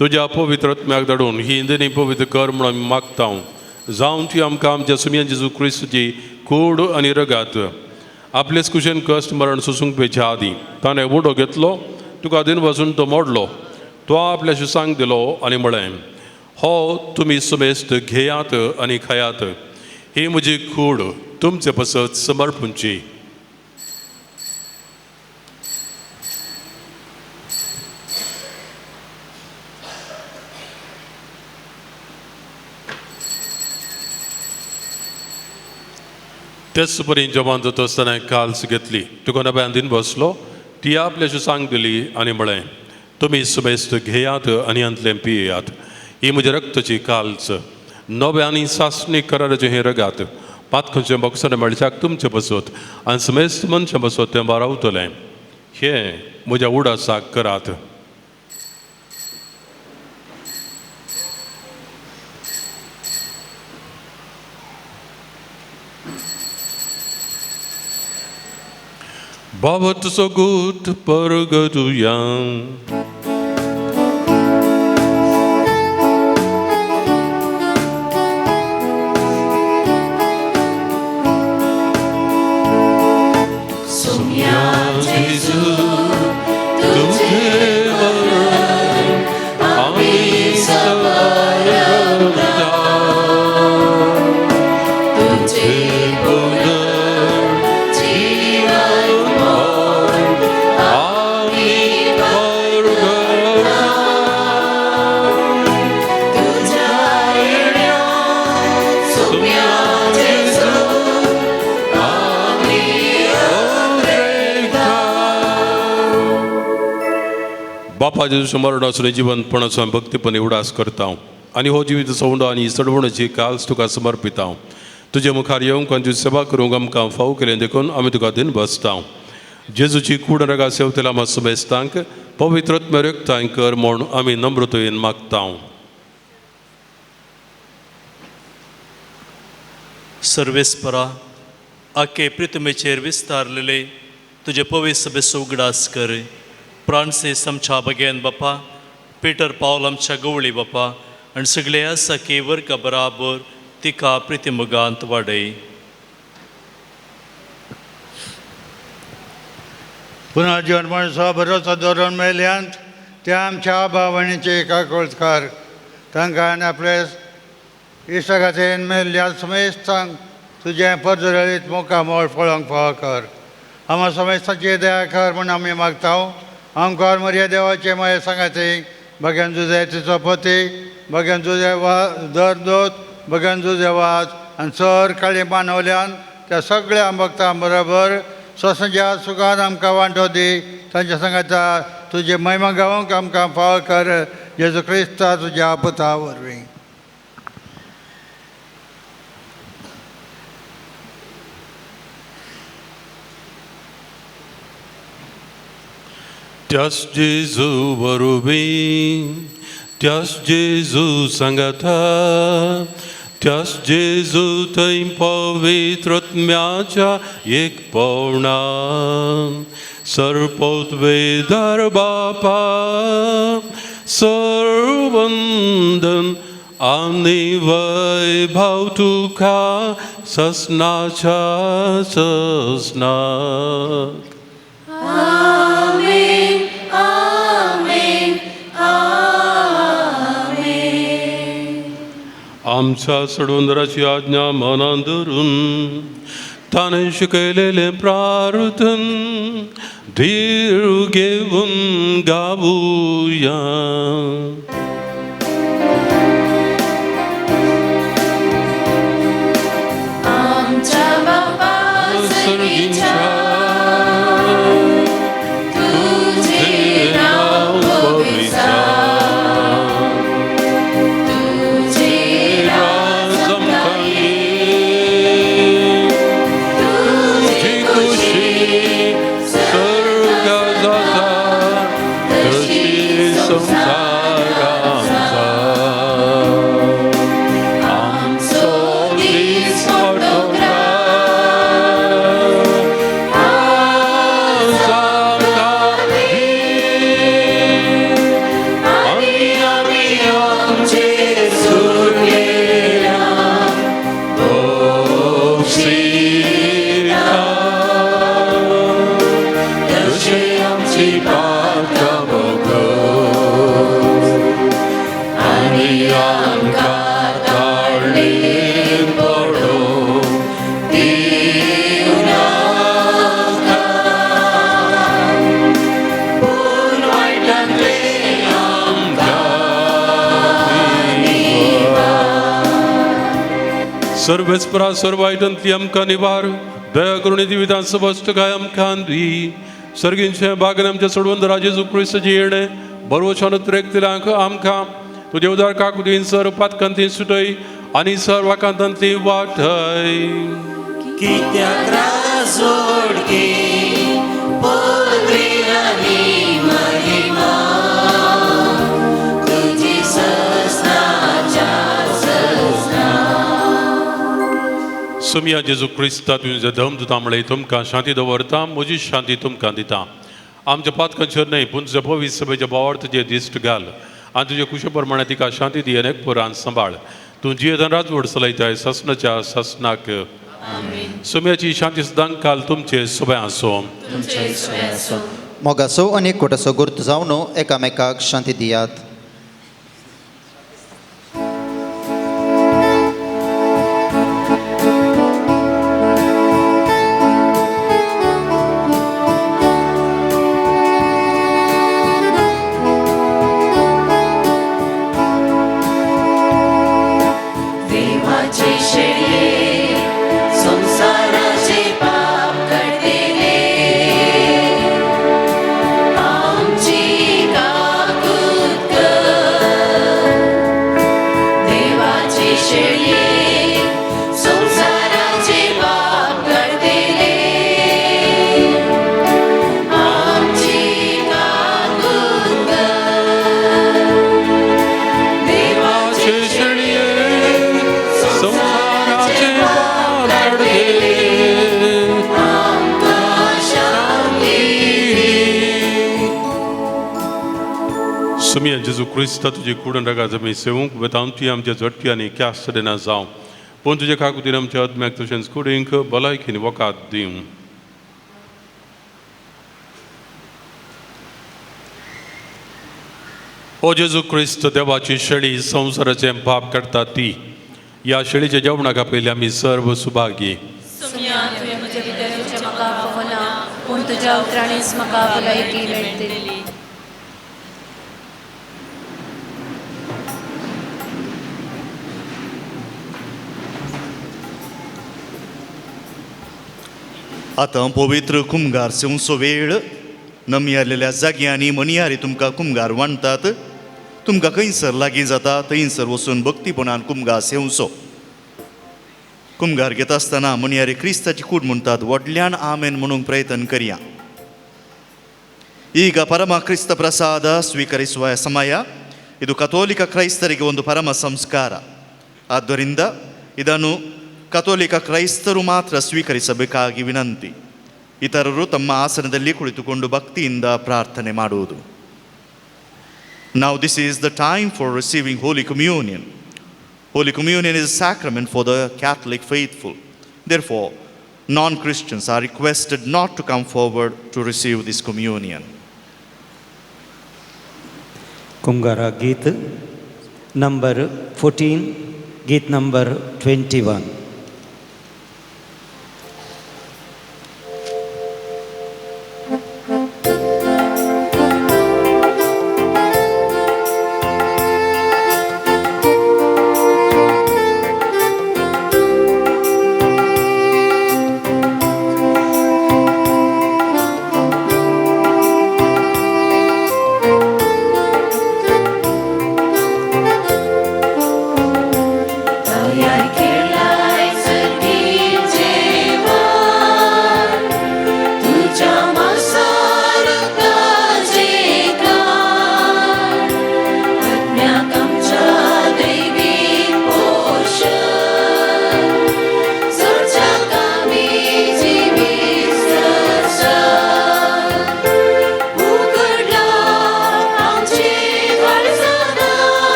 तुज्या पवित्र आत्म्याक धाडून ही इंदनी पवित्र कर म्हणून आमी मागता. जावन ती आमकां आमच्या सुमयान जेजू क्रिस्तची कूड आनी रगात आपलेच कुशेन कश्ट मरण सोसूंक पेच्या आदीं ताणें उडो घेतलो, तुका दिन वचून तो मोडलो, तो आपल्या शिसांक दिलो आनी म्हळें, हो तुमी समेस्त घेयात आनी खायात, ही म्हजी कूड तुमचे पसत समर्पूंची. तेच परी जेवण जाता आसतना काल्स घेतली, तुका नव्यान दिन बसलो, ती आपल्याशी सांग दिली आनी म्हळें, तुमी समेस्त घेयात आनी हांतलें पियेयात, ही म्हज्या रक्ताची काल्स, नव्या आनी सासणी कराराचें हें रगात, पातखंचे बक्षां मेळच्याक तुमचें बसत आनी समेस्त मनशां बसत तें बारावतलें, हें म्हज्या उडासाक करात. बाबा तुजो गूत परगटुया. Sumya Jesu, तुझे वरण आम्ही समर्पता. तुझे पुनर्जीवन आम्ही परगटता. तुझ्या येण्या सुम्या जेजू आम्ही उद्रेकता. बापा जेजू मरणाचो जिवंतपणाचो आमी भक्तीपणी उडास करता आनी हो जिवीत सवंडो आनी चडवणची काल्स तुका समर्पिता. तुजे मुखार येवंक आनी तुजी सेवा करूंक आमकां फाव केलें देखून आमी तुका दिन बसता. जेजूची कूड रगा सेवतेला आमकां समेस्तांक पवित्र आत्म्या कर म्हूण आमी नम्रतयेन मागता. सर्वेस्परा, आखे प्रितमेचेर विस्तारलेले तुजे पवित्र सभेचो उगडास कर. फ्रांसीस आमच्या बगेन बापा, पिटर पावल आमच्या गवळी बापा आनी सगळ्या सखी वर्गा बराबर तिका प्रितिमुगांत वाडय. पुनर्जन्म बरोच धोरण मेल्यांत त्या आमच्या भावणीचे एका कोळकार तांकां आनी आपले इश्टा मेल्ल्या समेस्तांक तुजें परजळीत मुखामळ पळोवंक फावो कर. आमा समेस्तांची दया कर म्हूण आमी मागता. आमकार मर्या देवाचे माये सांगाती भग्यान जुजे तिचो पती भग्यान जुजे वा दर दोत भग्यान जुजे वाज आनी सर काळी मानवल्यान त्या सगळ्या भक्तां बरोबर स्वसंच्या सुखान आमकां वांटो दी. तांच्या सांगाता तुजे महिमा गावंक आमकां फावो कर. जेजू क्रिस्ता तुज्या पुता वरवीं. त्यास जेजू वरवीं, त्यास जेजू सांगाता, त्यास जेजू थंय पवित्र आत्म्याच्या एकपणान सर्वोत्वेदार बापा सर्वंदन आनी वैभव तुका ससनाच्या ससनाक. आमेन, आमेन, आमेन. आमच्या सडवंदराची आज्ञा मनान धरून ताणें शिकयलेलें प्रार्थन धीर घेवन गावुया. आमच्या बापा सर्गीच्या, तुझे नाव पवित्र, तुझे राज आमकां ये, तुजी खुशी स्वर्गा जाता तशी संवसारांत जा. आमचो दीस मोठो ग्रास, आज आमकां दी. आमची पातकां भोगोस आनी आमकां ताळणेन पडोवंक दिवं नाका पूण वायटांतलें आमकां निवार. सर्वेस्परा सर्व वायटांतली आमकां निवार, दया करून जिवितांत सबस्ट काय आमकां दी. सर्गींचे बागन आमच्या सोडवंत जेजू क्रिस्ताचें येणें बरोवच्यान उतरेकतल्यांक आमकां तुजे उदार काकुतीन सर पातकांती सुटय आनी सर वाकांतांतली वाटय. कित्याक राजवडकी पदवी आनी महिमा तुजी सजनाच्या सजना. सुमिया जेजू क्रिस्ता तुजें धर्म दिता म्हळें तुमकां शांती दवरता, म्हजी शांती तुमकां दिता. आमच्या पातकांचेर न्हय पूण तुज्या पवित्र सभेच्या भावार तुजें दिश्ट घाल आनी तुजे कुशे प्रमाणे तिका शांती दी आनी एक पुरान सांबाळ. तूं जियेतान राजवट चलयताय सासणाच्या सासणाक. सुम्याची शांती सदां काल तुमचे सोबे आसूं. मोगाचो आनी एकवटाचो गुर्त जावन एकामेकाक शांती दियात. देवाचे शेळये संसाराचे पाप काडटेले आमची काकूत कर. देवाचे शेळये संसाराचे पाप काडटेले आमची काकूत कर. देवाचे शेळये संसाराचे पाप काडटेले आमकां शांती दी. सुमिया जेजू क्रिस्ता तुजी कुडून रगात आमी सेवूंक वेतांती आमच्या झटकी आनी क्यास्त दिना जावं, पूण तुजे काकुतीन आमच्या आत्म्याक तशेंच कुडींक भलायकीन वकात दिवं. ओ जेजू क्रिस्त देवाची शेळी संवसाराचें पाप काडटा ती, ह्या शेळीच्या जेवणाक आपयले आमी सर्व सुभागी. सुमिया तुवें म्हज्या भितर येवचें म्हाका फावना, पूण तुज्या उतरांनीच म्हाका भलायकी मेळटली. आतां पवित्र कुमगार सेवचो वेळ. नमयारलेल्या जाग्यांनी मनियारी तुमकां कुमगार वांटतात. तुमकां खंयसर लागीं जाता थंयसर वचून भक्तीपणान कुमगार सेवचो. कुमगार घेता आसतना मनियारी क्रिस्ताची कूड म्हणटात व्हडल्यान आमेन म्हणूंक प्रयत्न करया. ಈಗ ಪರಮ ಕ್ರಿಸ್ತ ಪ್ರಸಾದ ಸ್ವೀಕರಿಸುವ ಸಮಯ ಇದು. ಕಥೋಲಿಕ ಕ್ರೈಸ್ತರಿಗೆ ಒಂದು ಪರಮ ಸಂಸ್ಕಾರ. ಆದ್ದರಿಂದ ಇದನ್ನು ಕಥೋಲಿಕ ಕ್ರೈಸ್ತರು ಮಾತ್ರ ಸ್ವೀಕರಿಸಬೇಕಾಗಿ ವಿನಂತಿ. ಇತರರು ತಮ್ಮ ಆಸನದಲ್ಲಿ ಕುಳಿತುಕೊಂಡು ಭಕ್ತಿಯಿಂದ ಪ್ರಾರ್ಥನೆ ಮಾಡುವುದು. Now this is the time for receiving Holy Communion. Holy Communion is a sacrament for the Catholic faithful. Therefore, non-Christians are requested not to come forward to receive this communion. Kungara Geet number 14, Geet number 21. तयार केला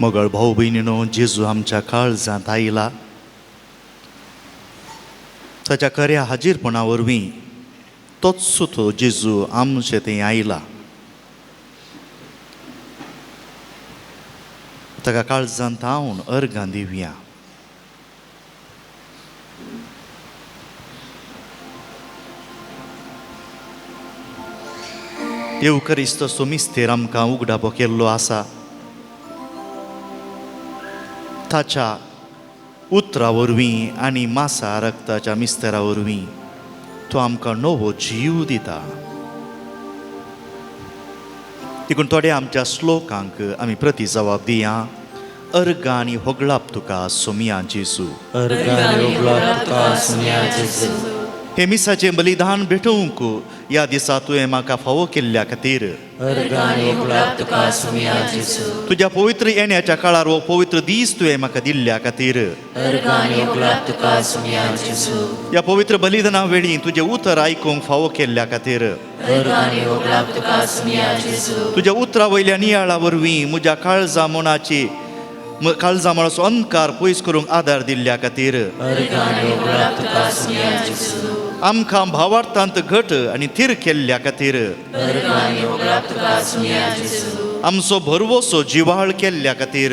मोगळ भाऊ भयणीनो, जेजू आमच्या काळजांत आयला. ताच्या खऱ्या हाजीरपणा वरवीं तोच सुतो जेजू आमचे थंय आयला. ताका काळजांत हांव अर्गां दिवया. येवकरिस्त मिस्तेर आमकां उगडापो केल्लो आसा. ताच्या उतरा वरवीं आनी मासा रक्ताच्या मिस्तेरा वरवीं तो आमकां नवो जीव दिता. देखून थोड्या आमच्या श्लोकांक आमी प्रति जबाब दिया. अर्गां आनी होगळाप तुका सोमिया जेजू. अर्गां आनी होगळाप तुका सोमिया जेजू. हे मिसाचें बलिदान भेटोवंक ह्या दिसा तुवें म्हाका फावो केल्ल्या खातीर तुज्या पवित्र येण्याच्या काळार हो पवित्र दीस तुवें म्हाका दिल्ल्या खातीर ह्या पवित्र बलिदाना वेळी तुजें उतर आयकूंक फावो केल्ल्या खातीर तुज्या उतरा वयल्या नियाळा वरवीं म्हज्या काळजा मनाची काळजा मनाचो अंधकार पयस करूंक आदार दिल्ल्या खातीर आमकां भावार्थांत घट आनी थीर केल्ल्या खातीर आमचो भरवसो जिवाळ केल्ल्या खातीर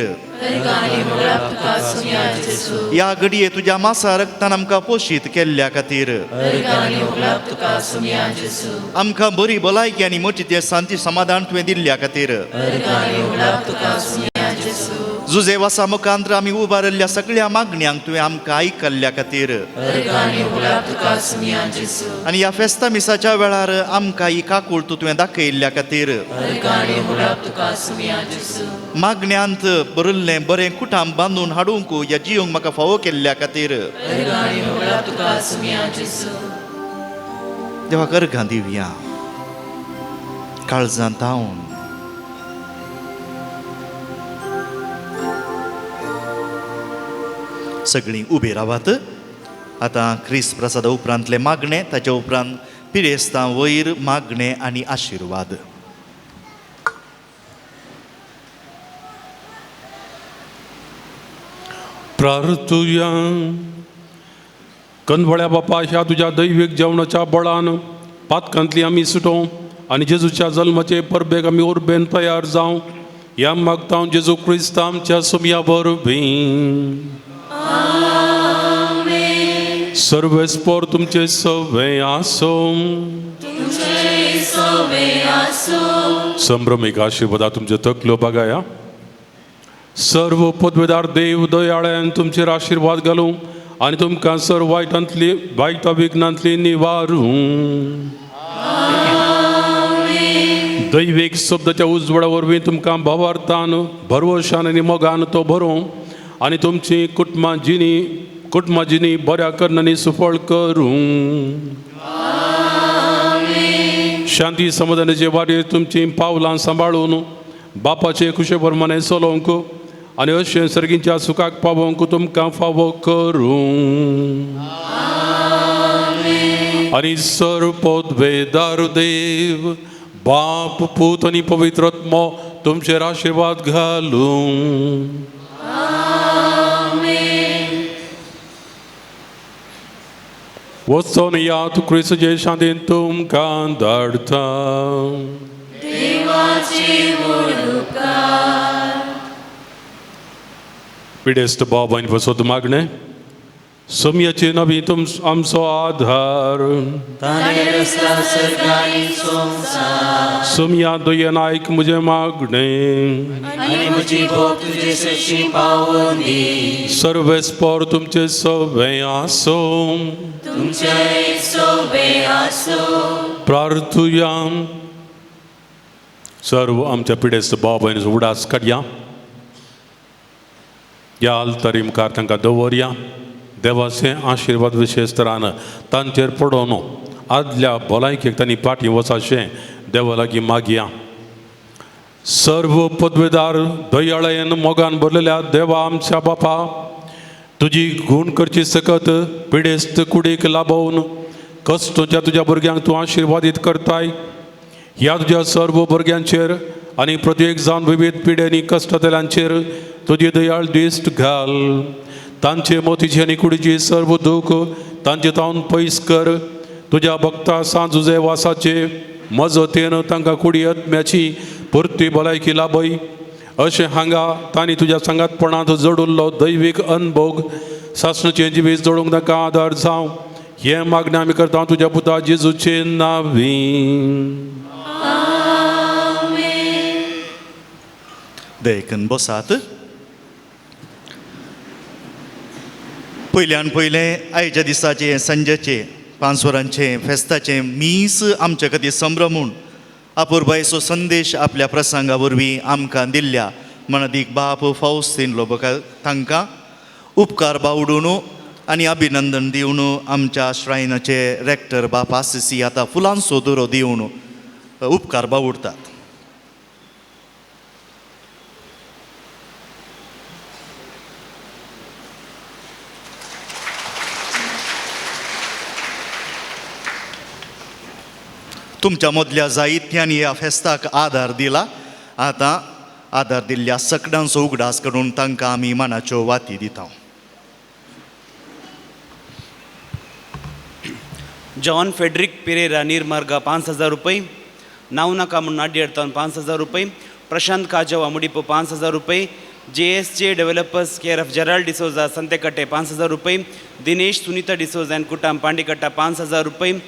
ह्या घडये तुज्या मासा रक्तान आमकां पोशीत केल्ल्या खातीर आमकां बरी भलायकी आनी मतीचें शांती समाधान तुवें दिल्ल्या खातीर जुजे वासा मुखांतर आमी उबारिल्ल्या सगळ्या मागण्यांक तुवें आमकां आयकल्ल्या खातीर आनी ह्या फेस्ता मिसाच्या वेळार आमकां ही काकूळ तुवें दाखयल्ल्या खातीर मागण्यांत बरयल्लें बरें कुटाम बांदून हाडूंक ह्या जिवंक म्हाका फावो केल्ल्या खातीर देवाक अर्गां दिवया काळजांत हांव. सगळीं उबी रावात. आतां क्रिस्त प्रसादा उपरांतले मागणे, ताच्या उपरांत पिरेस्तां वयर मागणे आनी आशिर्वाद. प्रार्थुया. कनवळ्या बापा, ह्या तुज्या दैवीक जेवणाच्या बळान पातकांतली आमी सुटों आनी जेजूच्या जल्माचे परबेक आमी उर्बेन तयार जावं ह्या मागता जेजू क्रिस्त आमच्या सुमया वरवीं. सर्वेस्पोर तुमचे सवे आसो. संभ्रमीक आशिर्वादा तुमचे तकल्यो बागाया. सर्व पदवेदार देव दयाळ्यान तुमचेर आशिर्वाद घालूं आनी तुमकां सर्व वायटांतली वायटा विघ्नांतली निवारूं. दैवीक शब्दाच्या उजवाडा वरवीं तुमकां भावार्थान भरवशान आनी मोगान तो भरूं आनी तुमची कुटुंबां जिणी बऱ्या करणांनी सुफळ करूं. शांती समाधानाचे वाटेर तुमची पावलां सांबाळून बापाचे खुशे प्रमाणे चलोवंक आनी अशें सर्गीच्या सुखाक पावोवंक तुमकां फावो करूं. आनी सर्व पदवेदार देव बाप पूत आनी पवित्र आत्मो तुमचेर आशिर्वाद घालूं. वचोन यात क्रिस्तचे शांतीन तुमकां धाडटा. पिडेस्त बाब आनी फसत मागणें सोमयाचे नवी तुम आमचो आधार. सोमया दयेन आयक म्हजें मागणें सर्वेस्पोर तुमचे सवे आसो. प्रार्थुया. सर्व आमच्या पिडेस्त बाब आनी उडास काडया. ह्या आल्तारी मुखार तांकां दवरया. देवाचे आशिर्वाद विशेश तरान तांचेर पडोवन आदल्या भलायकेक तांणी फाटीं वचाशें देवा लागीं मागया. सर्व पदवेदार दयाळायेन मोगान भरलेल्या देवा आमच्या बापा, तुजी गूण करची सकत पिडेस्त कुडीक लाभोवन कश्टोच्या तुज्या भुरग्यांक तूं आशिर्वादीत करताय. ह्या तुज्या सर्व भुरग्यांचेर आनी प्रत्येक जावन विविध पिड्यांनी कश्टांतल्यांचेर तुजी दयाळ दिश्ट घाल. तांचे मोतीचे आनी कुडीची सर्व दूख तांचे तावन पयस कर. तुज्या भक्ता सांजुजे वासाचे मजतीन तांकां कुडी आत्म्याची पुरती भलायकी लाभय. अशें हांगा तांणी तुज्या सांगातपणांत जोडिल्लो दैवीक अनभोग सासणाचें जिवीत जोडूंक तांकां आदार जावं हें मागणें आमी करता तुज्या पुता जेजूचे नांवी. देखून बसात. पयल्यान पयलें आयच्या दिसाचें सांजेचें 5 वरांचें फेस्ताचें मीस आमच्या खातीर संभ्रम म्हूण अपुरबायेचो संदेश आपल्या प्रसंगा वरवीं आमकां दिल्ल्या मनादीक बाप फावस्तीन लोबका तांकां उपकार बावडून आनी अभिनंदन दिवन आमच्या श्रायनाचे रेक्टर बाप आसिसी आतां फुलांचो दोरो दिवन उपकार बावडतात. तुमच्या मदल्या जायत्यांनी ह्या फेस्ताक आदार दिला. आतां आदार दिल्ल्या सगळ्यांचो उगडास करून तांकां आमी मानाच्यो वाती दिता. जॉन फेड्रिक पिरेरा नीर्मार्गा 5000 रुपये, नावनाका म्हूण नाड्येर 5000 रुपये, प्रशांत काजवा मुडिपो 5000 रुपये, J S J developers care of Gerald D'Souza Santhekatte 5000 रुपये, दिनेश सुनीता डिसोजा आनी कुटाम पांडेकट्टा 5000 रुपये,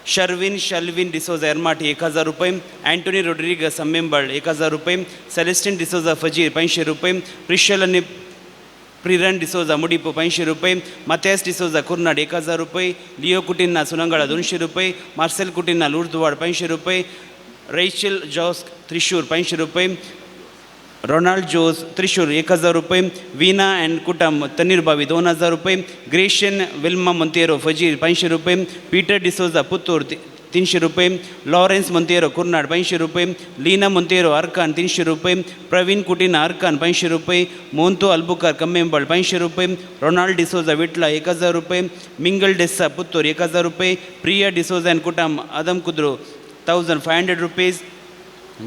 शर्विन शल्विन डिसोजा एरमाटी 1000 रुपये, अँटोनी रोड्रिगस अम्मेंबळ 1000 रुपये, सेलेस्टीन डिसोजा फजीर 500 रुपये, प्रिशल आनी प्रिरन डिसोजा मुडिपो 500 रुपये, मत्यास डिसोजा कुर्नाड 1000 रुपये, लिओ कुटिन्ना सुनंगळा 200 रुपये, मार्सेल कुटिन्ना लुर्दवाड 500 रुपये, रेचल जॉस त्रिशूर 500 रुपये, रोनाल्ड जोस त्रिशूर 1000 रुपये, वीना अँड कुटम तन्नीरबावी 2000 रुपये, ग्रेशन विल्मा मोंतेरो फजीर 500 रुपये, पीटर डिसोजा पुत्तूर 300 रुपये, लॉरेन्स मोंतेरो कुर्नाड 500 रुपये, लीना मोंतेरो अर्कान 300 रुपये, प्रवीण कुटिना अर्कान 500 रुपये, मोंतो अल्बुकार कम्मेंबळ 500 रुपये, रोनाल्ड डिसोजा विटला 1000 रुपये, मिंगल डेस्सा पुत्तूर 1000 रुपये, प्रिया डिसोजा अँड कुटम आदम कुद्रो 1500 रुपीज,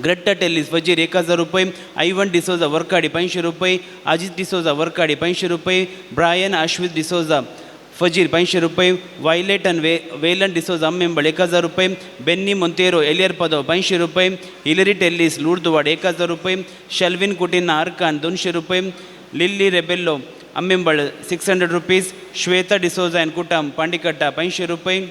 ग्रेट्टा टेलिस फजीर 1000 रुपये, आयवन डिसोजा वर्काडी 500 रुपये, अजित डिसोजा वर्काडी 500 रुपये, ब्रायन अश्वित डिसोजा फजीर 500 रुपये, वायलेट अँड वेलन डिसोजा अम्मेंबळ 1000 रुपये, बेन्नी मोंतेरो एलियर पदव 500 रुपये, हिलरी टेल्लिस लुर्दवाड 1000 रुपये, शल्विन कुटिन्ना अर्कान 200 रुपये, Lily Rebello Ammembal 600 rupees, Shweta D'Souza and कुटम पांडिकट्टा 500 रुपये,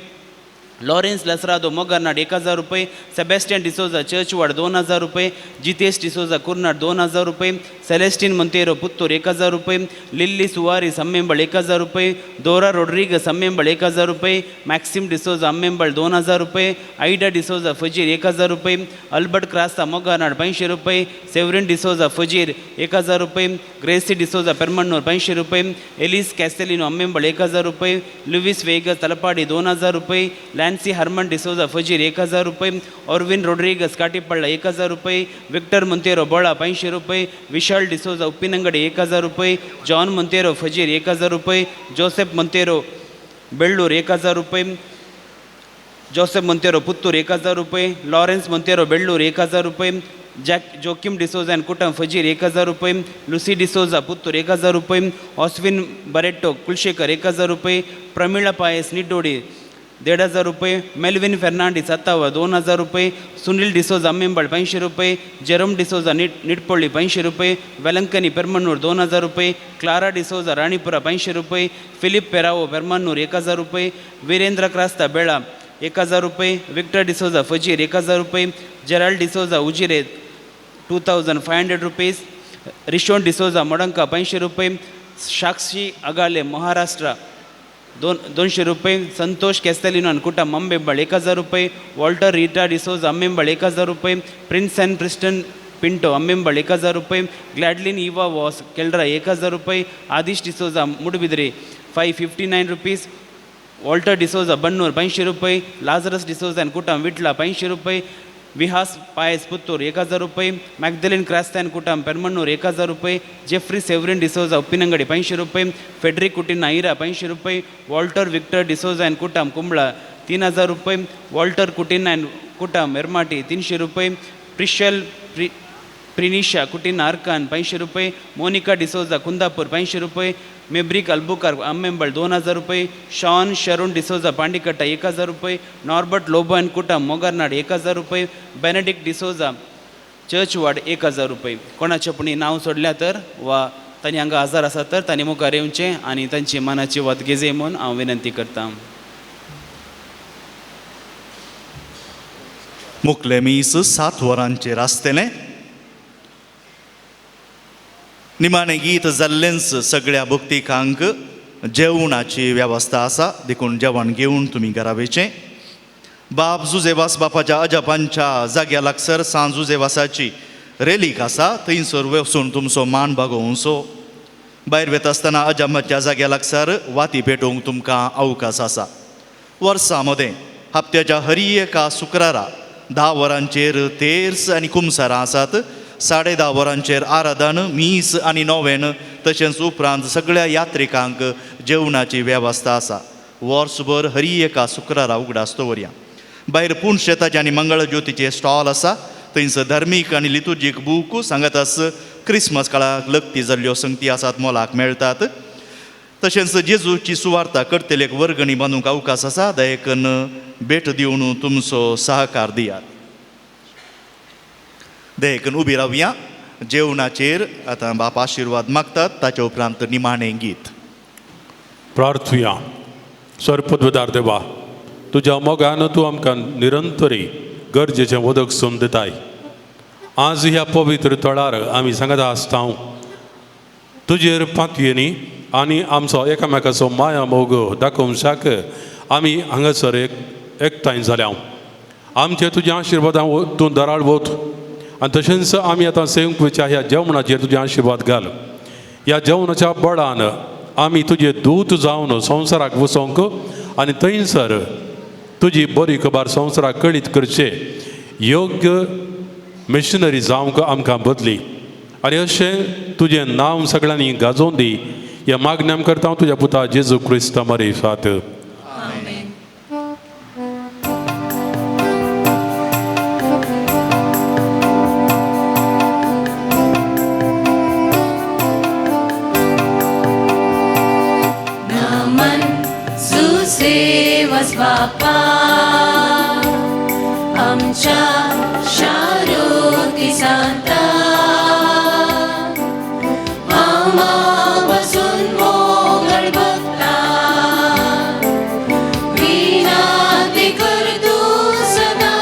लॉरेन्स लसरादो मोगरनाड 1000 रुपये, सेबेस्टियन डिसोजा चर्चवाड 2000 रुपये, जितेश डिसोजा कुर्नाड 2000 रुपये, सेलेस्टीन मोंतेरो पुत्तूर 1000 रुपये, लिल्ली सुवारीस अम्मेंबळ 1000 रुपये, दोरा रोड्रिगस अम्मेंबळ 1000 रुपये, मॅक्सिम डिसोजा अम्मेंबळ 2000 रुपये, आयडा डिसोजा फजीर 1000 रुपये, अल्बर्ट क्रास्ता मोगरनाड 500 रुपये, सेवरीन डिसोजा फजीर 1000 रुपये, ग्रेसी डिसोजा पेरमण्णूर 500 रुपये, एलिस कॅस्टेलिनो अम्मेंबळ 1000 रुपये, लुईस वेगस तलपाडी 2000 रुपये, लॅन्सी हरमन डिसोजा फजीर 1000 रुपये, ऑर्विन रोड्रिगस काटीपಳ್ಳ 1000 रुपये, विक्टर मोंतेरो बोळा 500 रुपये, विशाल डिसोजा उप्पिनंगडी 1000 रुपये, जॉन मोंतेरो फजीर 1000 रुपये, जोसेफ मोंतेरो बेळ्ळूर 1000 रुपये, जोसेफ मोंतेरो पुत्तूर 1000 रुपये, लॉरेन्स मोंतेरो बेळ्ळूर 1000 रुपये, जॅक जोकीम डिसोजा अँड कुटम फजीर 1000 रुपये, लुसी डिसोजा पुत्तूर 1000 रुपये, ऑस्विन बरेट्टो कुलशेखर 1000 रुपये, प्रमिळा पायस निड्डोडी 1500 रुपये, मेल्विन फेर्नांडीस अत्तावा 2000 रुपये, सुनील डिसोजा अम्मेंबळ 500 रुपये, जेरोम डिसोजा निटपಳ್ಳಿ 500 रुपये, वेलंकनी पेरमण्णूर 2000 रुपये, क्लारा डिसोजा राणीपुरा 500 रुपये, फिलिप पेरावो पेरमण्णूर 1000 रुपये, वीरेंद्र क्रास्ता बेळा 1000 रुपये, विक्टर डिसोजा फजीर 1000 रुपये, Gerald D'Souza Ujire 2500 rupees, Rishon D'Souza Modanka 500 रुपये, साक्षी अगाले महाराष्ट्र 200 रुपये, संतोष कॅस्टेलिनो आनी कुटम अम्बेंबळ 1000 रुपये, वॉल्टर रिटा डिसोजा अम्मेंबळ 1000 रुपये, प्रिन्स अँड प्रिस्टन पिंटो अम्मेंबळ 1000 रुपये, ग्लॅडलिन इवा वॉस केल्ड्रा 1000 रुपये, Adish D'Souza Moodbidri 559 rupees, Walter D'Souza Bannur 500 रुपये, लाजरस डिसोजा आनी कुटम विटला 500 रुपये, विहास पायस पुत्तूर 1000 रुपये, मॅगदलिन क्रास्तान कुटम पेरमण्णूर 1000 रुपये, जेफ्री सेवरीन डिसोजा उप्पिनंगडी 500 रुपये, फेड्रिक कुटिन्ना ऐरा 500 रुपये, वॉल्टर विक्टर डिसोजा अँड कुटम कुंबळा 3000 रुपये, वॉल्टर कुटिन्ना अँड कुटम एरमाटी 300 रुपये, प्रिशल प्रिनिशा कुटीन आरकान 500 रुपये, मोनिका डिसोजा कुंदापूर 500 रुपये, मेब्रिक अल्बुकार अम्मेंबळ 2000 रुपये, शॉन शरुण डिसोजा पांडिकट्टा 1000 रुपये, नॉर्बर्ट लोबो आनी कुटम मोगरनाड 1000 रुपये, बेनेडिक्ट डिसोजा चर्च वार्ड 1000 रुपये. कोणाचें पुणी नांव सोडल्या तर वा तांणी हांगा आजार आसा तर तांणी मुखार येवचें आनी तांची मनाची वात घेजे म्हूण हांव विनंती करतां. मुखलें मीस 7 वरांचेर आसतलें. निमाणें गीत जाल्लेंच सगळ्या भक्तिकांक जेवणाची वेवस्था आसा, देखून जेवण घेवन तुमी घरा वयचें. बाब जुजेवास बापाच्या अजापांच्या जाग्या लागसर सांत जुजेवासाची रेलीक आसा, थंयसर वचून तुमचो मान बागोवचो. भायर वता आसतना अजापाच्या जाग्या लागसर वाती पेटोवंक तुमकां अवकाश आसा. वर्सां मदें हप्त्याच्या हरी एका शुक्रारा 10 वरांचेर तेर्स आनी कुमसारां आसात. 10:30 वरांचेर आराधन, मीस आनी नोवेन, तशेंच उपरांत सगळ्या यात्रिकांक जेवणाची वेवस्था आसा. वर्सभर हरी एका शुक्रारा उगडास दवरया. भायर पूण शेताचे आनी मंगळज्योतीचे स्टॉल आसा, थंयसर धार्मीक आनी लितुर्जीक बूक सांगातास क्रिसमस काळाक लग्ती जाल्ल्यो संगती आसात मोलाक मेळटात. तशेंच जेजूची सुवार्ता करतलेक वर्गणी बांदूंक अवकाश आसा, दयेकन भेट दिवन तुमचो सहकार दियात. देखून उबी रावया. जेवणाचेर आतां बाप आशिर्वाद मागतात, ताच्या उपरांत निमाणें गीत. प्रार्थुया. सर्पद्वदार देवा, तुज्या मोगान तूं आमकां निरंतरी गरजेचें उदक सोम दिताय. आज ह्या पवित्र तळार आमी सांगता आसता तुजेर पातयेनी आनी आमचो एकामेकाचो माया मोग दाखोवंक आमी हांगासर एकठांय जाल्या. आमचे तुज्या आशिर्वादां तूं दराळ वत आनी तशेंच आमी आतां सेवंकच्या ह्या जेवणाचेर तुजे आशिर्वाद घाल. ह्या जेवणाच्या बळान आमी तुजे दूत जावन संवसाराक वचोंक आनी थंयसर तुजी बरी खबर संवसाराक कळीत करचे योग्य मिशनरी जावंक आमकां बदली आनी अशें तुजें नांव सगळ्यांनी गाजोवन दी. ह्या मागण्या करता तुज्या पुता जेजू क्रिस्ता मरेफात. बापा आमच्या शारोती सांता मामा बसून मोगळ भक्ता विनाती कर तूं सदा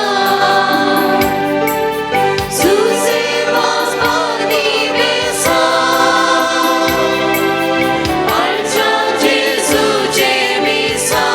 सुसेवास पानी बेसा आमच्या जेजूचे मिसा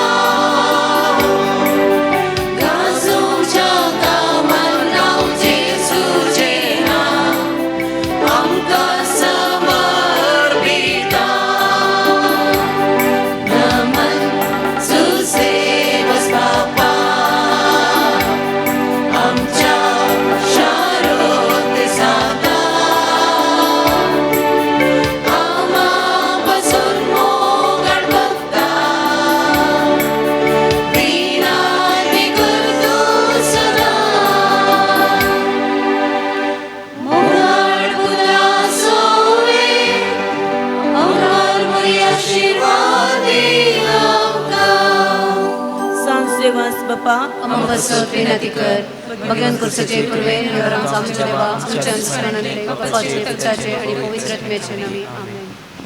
अमबसत विनंती कर भगवान कुर्सचे पूर्वे आमच्या देवा आमच्या अनुसरणाने बापाचे पुताचे आणि पवित्र आत्म्याचे नावे. आमेन.